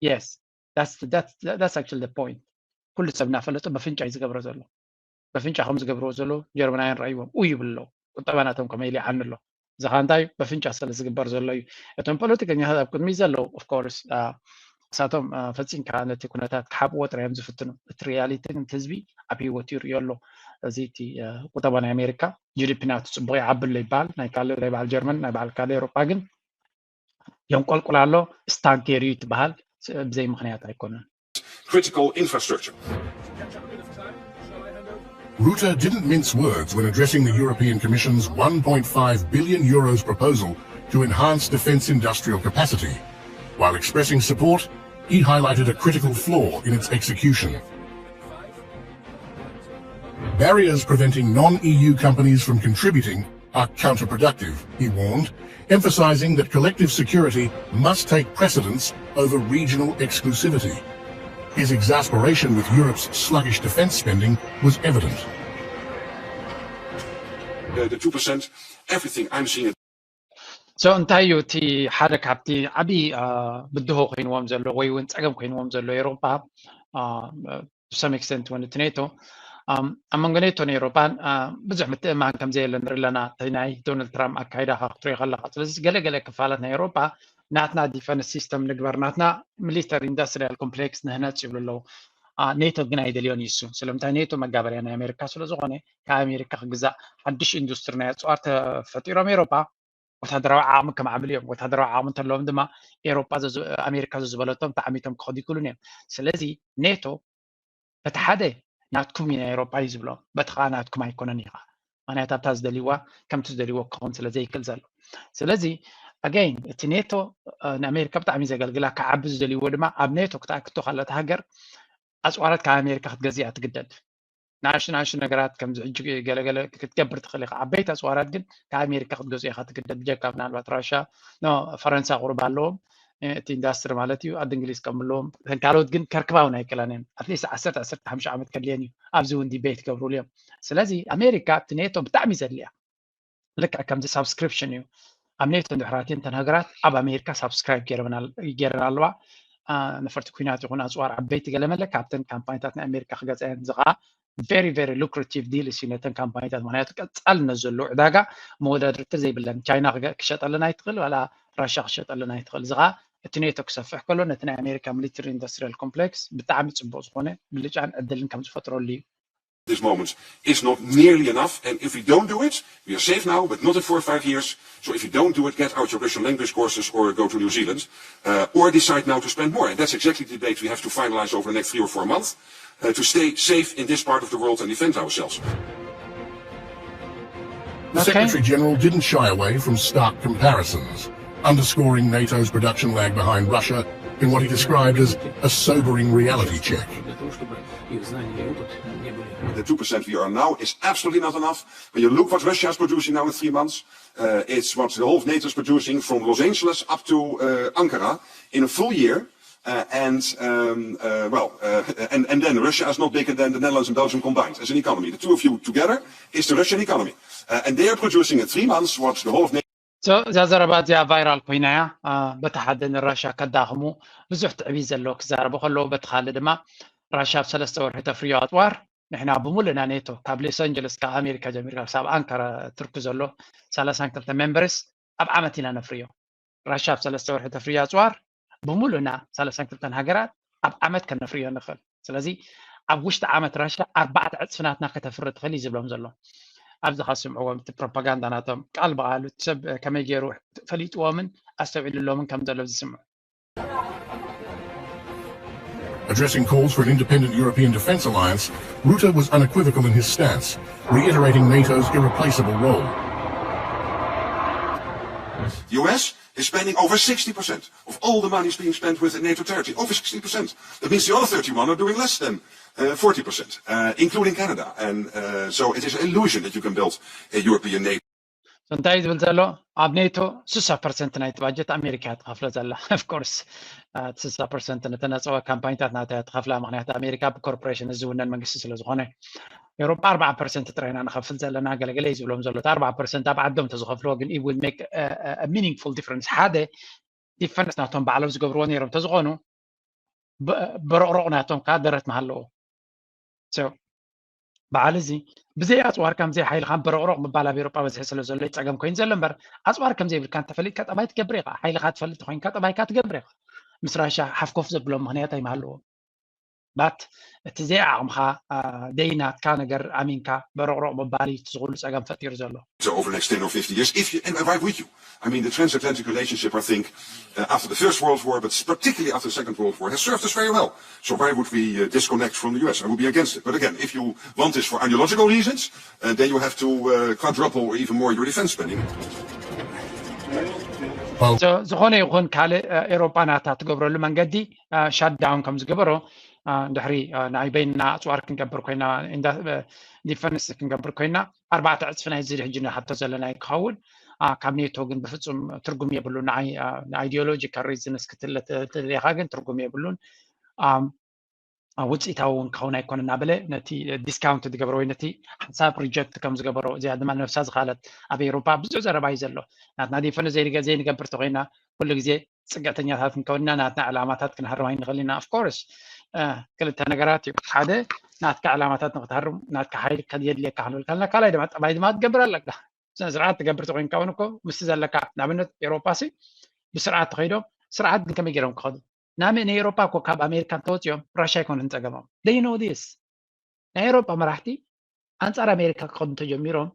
yes that's that's that's actually the point ኩሉ ሰብ እናፈለጦ በፍንጫ እዩ ዝገብሮ ዘሎ በፍንጫ ከም ዝገብርዎ ዘለዉ ጀርመናውያን ረእይዎም ኡ ይብሉ ኣለዉ ቁጠባ ናቶም ከመይ ኢሉ ይዓኒ ኣሎ እዚ ከዓ እንታይ በፍንጫ ስለ ዝግበር ዘሎ እዩ እቶም ፖለቲከኛታት ኣብ ቅድሚ ዘለዉ of course እሳቶም ፈፂምካ ነቲ ኩነታት ክሓብዎ ጥራዮም ዝፍትኑ እቲ reality ግን ህዝቢ ኣብ ህይወት ይርእዮ ኣሎ እዚ እቲ ቁጠባ ናይ ኣሜሪካ GDP ናቱ ፅቡቅ ይዓቢ ኣሎ ይበሃል ናይ ካልእ ናይ በዓል ጀርመን ናይ በዓል ካልእ ኤሮጳ ግን የንቆልቁል ኣሎ ስታክ ገይሩ እዩ ትበሃል ብዘይ ምክንያት ኣይኮነን critical infrastructure. Rutte didn't mince words when addressing the European Commission's one point five billion euros proposal to enhance defence industrial capacity. While expressing support, he highlighted a critical flaw in its execution. Barriers preventing non-E U companies from contributing are counterproductive, he warned, emphasizing that collective security must take precedence over regional exclusivity. His exasperation with Europe's sluggish defense spending was evident. The, the two percent, everything I'm seeing. So እንታይ እዩ እቲ ሓደ ካብቲ ዓብዪ ብድሆ ኮይንዎም ዘሎ ወይ እውን ፀገም ኮይንዎም ዘሎ ኤሮጳ to some extent እውን እቲ ኔቶ ኣብ መንጎ ኔቶን ኤሮጳን ብዙሕ ምትእማን ከም ዘየለ ንርኢ ኣለና። እቲ ናይ ዶናልድ ትራምፕ ኣካይዳ ክትሪኦ ከለካ። ስለዚ ገለገለ ክፋላት ናይ ኤሮጳ ናትና ዲፈንስ ሲስተም ንግበር፣ ናትና ሚሊተሪ ኢንዱስትሪያል ኮምፕሌክስ ንህነፅ ይብሉ ኣለዉ። ኔቶ ግን ኣይደልዮን እዩ እሱ። ስለምንታይ? ኔቶ መጋበርያ ናይ ኣሜሪካ ስለዝኾነ ካብ ኣሜሪካ ክግዛእ ሓድሽ ኢንዱስትሪ ናይ ኣፅዋር ተፈጢሮም ኤሮጳ ወታደራዊ ዓቕሚ ከማዕብሉ እዮም። ወታደራዊ ዓቕሚ እንተለዎም ድማ ኤሮጳ ኣሜሪካ ዘዝበለቶም ተዓሚቶም ክኸዱ ይክእሉን እዮም። ስለዚ ኔቶ በቲ ሓደ ናትኩም እዩ ናይ ኤሮጳ እዩ ዝብሎም፣ በቲ ከዓ ናትኩም ኣይኮነን እዩ ከዓ። ምክንያቱ ኣብታ ዝደልይዋ ከምቲ ዝደልይዎ ክኸውን ስለ ዘይክእል ዘሎ። ስለዚ ኣገይን እቲ ኔቶ ንኣሜሪካ ብጣዕሚ ዘገልግላ፣ ክዓቢ ዝደልይዎ ድማ ኣብ ኔቶ ክትኣክቶ ካለታ ሃገር ኣፅዋራት ካብ ኣሜሪካ ክትገዝእ እያ ትግደድ። ንኣሽቱ ንኣሽቱ ነገራት ከምዚ ሕጂ ገለገለ ክትገብር ትኽእል ኢኻ። ዓበይቲ ኣፅዋራት ግን ካብ ኣሜሪካ ክትገዝኡ ኢኻ ትግደድ። ብጀካ ምናልባት ራሻ፣ ፈረንሳ ቁሩብ ኣለዎም፣ እቲ ኢንዳስትሪ ማለት እዩ። ኣዲ እንግሊዝ ከም ኣለዎም፣ እተን ካልኦት ግን ከርክባ እውን ኣይክእላን እየን። ኣትሊስት ዓሰርተ ዓሰርተ ሓሙሽተ ዓመት ከድልየን እዩ። ኣብዚ እውን ዲቤት ይገብሩሉ እዮም። ስለዚ ኣሜሪካ ኣብቲ ኔቶ ብጣዕሚ ዘድልያ ልክዕ ከምዚ ሳብስክሪፕሽን እዩ። ኣብ ኔቶ እንድሕር ኣትየን እተን ሃገራት ኣብ ኣሜሪካ ሳብስክራይብ ገይረን ኣለዋ። ነፈርቲ ኩናት ይኹን ኣፅዋር ዓበይቲ ገለመለ ካብተን ካምፓኒታት ናይ ኣሜሪካ ክገፅኣየን። እዚ ከዓ ቨሪ ቨሪ ሉክሬቲቭ ዲልስ እዩ ነተን ካምፓኒታት። ምክንያቱ ቀፃልነት ዘለዎ ዕዳጋ መወዳድርቲ ዘይብለን። ቻይና ክሸጠለን ኣይትኽእል፣ ዋላ ራሻ ክሸጠለን ኣይትኽእል። እዚ ከዓ እቲ ኔቶ ክሰፍሕ ከሎ ነቲ ናይ ኣሜሪካ ሚሊተሪ ኢንዱስትሪያል ኮምፕሌክስ ብጣዕሚ ፅቡቅ ዝኾነ ብልጫን ዕድልን ከም ዝፈጥረሉ እዩ። This moment is not nearly enough, and if we don't do it, we are safe now, but not in four or five years. So if you don't do it, get out your Russian language courses or go to New Zealand, uh, or decide now to spend more. And that's exactly the debate we have to finalize over the next three or four months, uh, to stay safe in this part of the world and defend ourselves. The Secretary General didn't shy away from stark comparisons, underscoring NATO's production lag behind Russia in what he described as a sobering reality check. The two percent we are now is absolutely not enough. When you look what Russia is producing now in three months, uh, it's what the whole of NATO is producing from Los Angeles up to uh, Ankara in a full year. Uh, and um, uh, well, uh, and, and then Russia is not bigger than the Netherlands and Belgium combined as an economy. The two of you together is the Russian economy. Uh, and they are producing in three months what the whole of NATO እዛ ዘረባ እዚኣ ቫይራል ኮይና እያ። በቲ ሓደ ንራሻ ከዳኽሙ ብዙሕ ትዕቢት ዘለዎ ክዛረቡ ከለዉ፣ በቲ ካልእ ድማ ራሻ ኣብ ሰለስተ ወርሒ ተፍርዮ ኣፅዋር ንሕና ብምሉእና ኔቶ ካብ ሎስ ኣንጀለስ ካብ ኣሜሪካ ጀሚርካ ክሳብ ኣንካራ ቱርኪ ዘሎ ሰላሳን ክልተ ሜምበርስ ኣብ ዓመት ኢና ነፍርዮ። ራሻ ኣብ ሰለስተ ወርሒ ተፍርዮ ኣፅዋር ብምሉእና ሰላሳን ክልተን ሃገራት ኣብ ዓመት ከነፍርዮ ንኽእል። ስለዚ ኣብ ውሽጢ ዓመት ራሻ ኣርባዕተ ዕፅፊ ናትና ከተፍሪ ትኽእል እዩ ዝብሎም ዘሎ። ኣብዚ ካብ ስምዕዎም እቲ ፕሮፓጋንዳ ናቶም ቃል ብቃሉ እቲ ሰብ ከመይ ገይሩ ፈሊጥዎምን ኣስተውዒልሎምን ከም ዘሎ ዝስምዑ። Addressing calls for an independent European defence alliance, Rutte was unequivocal in his stance, reiterating NATO's irreplaceable role. The U S is spending over sixty percent of all the money is being spent within NATO territory. Over sixty percent. That means the other thirty-one are doing less than uh, forty percent, uh, including Canada. And uh, so it is an illusion that you can build a European NATO. እንታይ ዝብል ዘሎ ኣብ ኔቶ ስሳ ፐርሰንት ናይቲ ባጀት ኣሜሪካ ትኸፍሎ ዘላ። ኦፍኮርስ ስሳ ፐርሰንት ነተን ኣፀዋ ካምፓኒታት ናታ ትኸፍላ። ምክንያቱ ኣሜሪካ ብኮርፖሬሽን ዝውነን መንግስቲ ስለ ዝኾነ። ኤውሮጳ ኣርባዓ ፐርሰንት ጥራይና ንኸፍል ዘለና ገለገለ እዩ ዝብሎም ዘሎ። ኣርባዓ ፐርሰንት ኣብ ዓዶም ተዝኸፍልዎ ግን it will make meaningful difference። ሓደ ዲፈንስ ናቶም ባዕሎም ዝገብርዎ ነይሮም ተዝኾኑ በሮቕሮቕ ናቶም ከዓ ደረት ምሃለዎ። በዓል እዚ ብዘይ ኣፅዋር ከምዘይ ሓይልካ በሮቕሮቕ ምባል ኣብ ኤውሮጳ በዝሒ ስለ ዘሎ እዩ ፀገም ኮይኑ ዘሎ እምበር ኣፅዋር ከምዘይብልካ እንተፈሊጥካ ጠባይ ትገብር ኢኻ። ሓይልካ ትፈልጥ ኮይንካ ጠባይካ ትገብር ኢኻ። ምስ ራሻ ሓፍኮፍ ዘብሎም ምክንያት ኣይምሃለዎም። ባት እቲ ዘይዓቕምኻ ደይናትካ ነገር ኣሚንካ በሮቕሮቕ ምባል እዩ እቲ ዝኹሉ ፀገም ፈጢሩ ዘሎ። So over the next ten or fifteen years, if you, and why would you? I mean, the transatlantic relationship, I think, uh, after the First World War, but particularly after the Second World War, has served us very well. So why would we uh, disconnect from the U S? I would be against it. But again, if you want this for ideological reasons, uh, then you have to uh, quadruple or even more your defense spending. ዝኾነ ይኹን ካልእ ኤውሮጳ ናታ ትገብረሉ መንገዲ ሻትዳውን ከም ዝገበሮ ድሕሪ ንዓይ በይንና ኣፅዋር ክንገብር ኮይና፣ ዲፈንስ ክንገብር ኮይና፣ ኣርባዕተ ዕፅፊ ናይ ዝድሕጂ ንሓቶ ዘለና ክኸውን። ካብ ኔቶ ግን ብፍፁም ትርጉም የብሉ። ንኣይዲዮሎጂካል ሪዝንስ ክትለ ተደሊኻ ግን ትርጉም የብሉን። ውፅኢታዊ እውን ክኸውን ኣይኮነ እናበለ ነቲ ዲስካውንት ዝገብረ ወይ ነቲ ሓሳብ ሪጀክት ከም ዝገበሮ፣ እዚኣ ድማ ነብሳ ዝኻለት ኣብ ኤውሮፓ ብዙሕ ዘረባ እዩ ዘሎ። ናትና ዲፈንስ ዘይንገብር ተኮይና ኩሉ ግዜ ፅግዕተኛታት እንከውንና ናትና ዕላማታት ክንሃርም ኣይንኽእል ኢና። ኦፍኮርስ ክልተ ነገራት እዩ። ሓደ ናትካ ዕላማታት ንክትሃርም ናትካ ሓይሊ የድልየካ ክንብል ከለና፣ ካልኣይ ድማ ጠባይ ድማ ትገብር ኣለካ። ስነ ስርዓት ትገብር ተኮይንካ እውን እኮ ምስቲ ዘለካ ንኣብነት ኤውሮፓ ሲ ብስርዓት ተኸይዶም ስርዓት ግን ከመይ ገይሮም ክኸዱ ናመ ንኤውሮፓ እኮ ካብ ኣሜሪካ እንተወፂኦም ራሻ ኣይኮነን ፀገሞም። They know this። ናይ ኤውሮፓ መራሕቲ ኣንፃር ኣሜሪካ ክኸዱ እንተጀሚሮም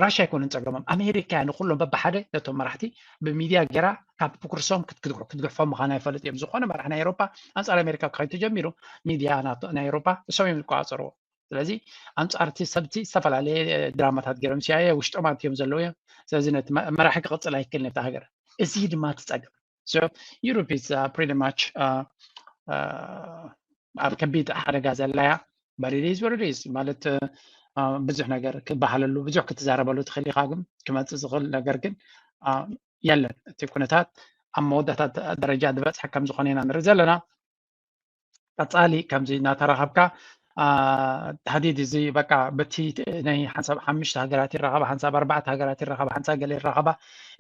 ራሻ ኣይኮነን ፀገሞም። ኣሜሪካ እያ ንኩሎም በብሓደ ነቶም መራሕቲ ብሚድያ ገይራ ካብ ፕኩርሶም ክትግድሖ- ክትግድሖም ምዃና ይፈልጥ እዮም። ዝኾነ መራሕ ናይ ኤውሮፓ ኣንፃር ኣሜሪካ ክኸይድ ተጀሚሩ ሚድያ ናቶ- ናይ ኤውሮፓ እሶም እዮም ዝቆፃፀርዎ። ስለዚ ኣንፃርቲ ሰብቲ ዝተፈላለየ ድራማታት ገይሮም ሲኣየ ውሽጦም ኣትዮም ዘለዉ እዮም። ስለዚ ነቲ መ- መራሒ ክቕፅል ኣይክእልን ነታ ሃገር። እዚ ድማ ትፀገም። So Europe is uh, pretty much uh, uh, ኣብ ከቢድ ሓደጋ ዘላያ በሪሪዝ ወሪሪዝ ማለት ብዙሕ ነገር ክበሃለሉ ብዙሕ ክትዛረበሉ ትኽእል ኢኻ፣ ግን ክመፅእ ዝኽእል ነገር ግን የለን። እቲ ኩነታት ኣብ መወዳእታ ደረጃ ዝበፅሐ ከም ዝኾነ ኢና ንርኢ ዘለና። ቀፃሊ ከምዚ እናተራኸብካ ተሃዲድ እዚ በቃ በቲ ናይ ሓንሳብ ሓሙሽተ ሃገራት ይራኸባ፣ ሓንሳብ ኣርባዕተ ሃገራት ይራኸባ፣ ሓንሳብ ገለ ይራኸባ።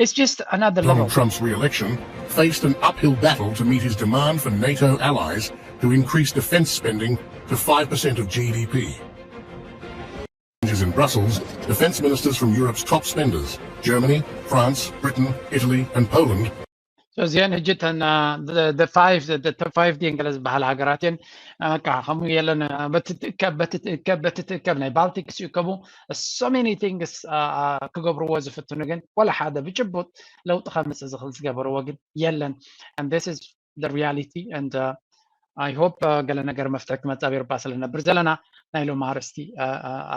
It's just another level. Donald Trump's re-election faced an uphill battle to meet his demand for NATO allies to increase defence spending to five percent of G D P. Changes in Brussels, defence ministers from Europe's top spenders, Germany, France, Britain, Italy and Poland, እዚአን ሕጂ ተን ፋይቭ ፋይቭ ዲን ገለ ዝበሃላ ሃገራት እየን። ከምኡ የለን። በቲ ትእከብ በቲ ትእከብ በቲ ትእከብ ናይ ባልቲክስ ይእከቡ። So many things ክገብርዎ ዝፍትኑ ግን ወላ ሓደ ብጭቡጥ ለውጢ ከምፅእ ዝኽእል ዝገበርዎ ግን የለን። And this is the reality and I hope ገለ ነገር መፍትሒ ክመፅእ ኣብ ኤውሮፓ ስለነብር ዘለና ናይ ሎም ኣርእስቲ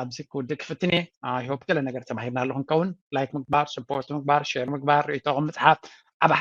ኣብዚ ክውድእ ክፍትን እየ። I hope ገለ ነገር ተማሂርና ኣለኹ ንከውን ላይክ ምግባር፣ ሰፖርት ምግባር፣ ሼር ምግባር፣ ርእይቶኹም ምፅሓፍ ዓብ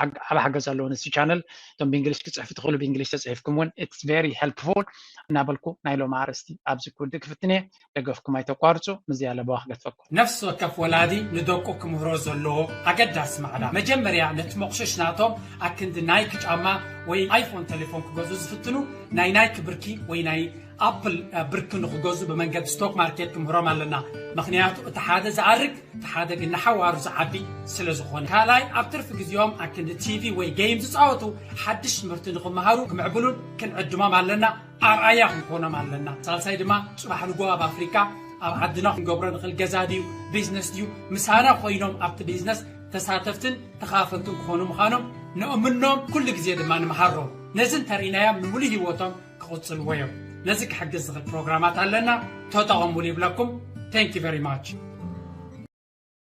ሓገዝ ኣለዎ። ንሲ ቻነል እቶም ብእንግሊሽ ክፅሕፍ ትኽእሉ ብእንግሊሽ ተፅሒፍኩም እውን it's very helpful እናበልኩ ናይ ሎም ኣርእስቲ ኣብዚ ክውድእ ክፍትን እየ። ደገፍኩም ኣይተቋርፁ። ምዝያ ለበዋ ክገድፈኩም። ነፍሲ ወከፍ ወላዲ ንደቁ ክምህሮ ዘለዎ ኣገዳሲ ማዕዳ መጀመርያ ነቲ መቑሸሽ ናቶም ኣክንዲ ናይክ ጫማ ወይ ኣይፎን ቴሌፎን ክገዙ ዝፍትኑ ናይ ናይክ ብርኪ ወይ ናይ ኣፕል ብርኪ ንክገዙ ብመንገዲ ስቶክ ማርኬት ክምህሮም ኣለና። ምክንያቱ እቲ ሓደ ዝኣርግ እቲ ሓደ ግን ንሓዋሩ ዝዓቢ ስለ ዝኾነ። ካልኣይ ኣብ ትርፊ ግዜኦም ኣክንዲ ቲቪ ወይ ጌም ዝፃወቱ ሓድሽ ትምህርቲ ንክመሃሩ ክምዕብሉን ክንዕድሞም ኣለና። ኣርኣያ ክንኮኖም ኣለና። ሳልሳይ ድማ ፅባሕ ንጎ ኣብ ኣፍሪካ ኣብ ዓድና ክንገብሮ ንኽእል ገዛ ድዩ ቢዝነስ ድዩ ምሳና ኮይኖም ኣብቲ ቢዝነስ ተሳተፍትን ተኻፈልትን ክኾኑ ምዃኖም ንእምኖም ኩሉ ግዜ ድማ ንምሃሮም። ነዚ እንተርኢናዮም ንምሉእ ህይወቶም ክቕፅልዎ እዮም። ነዚ ክሕግዝ ዝኽእል ፕሮግራማት ኣለና ተጠቐሙሉ ይብለኩም። Thank you very much።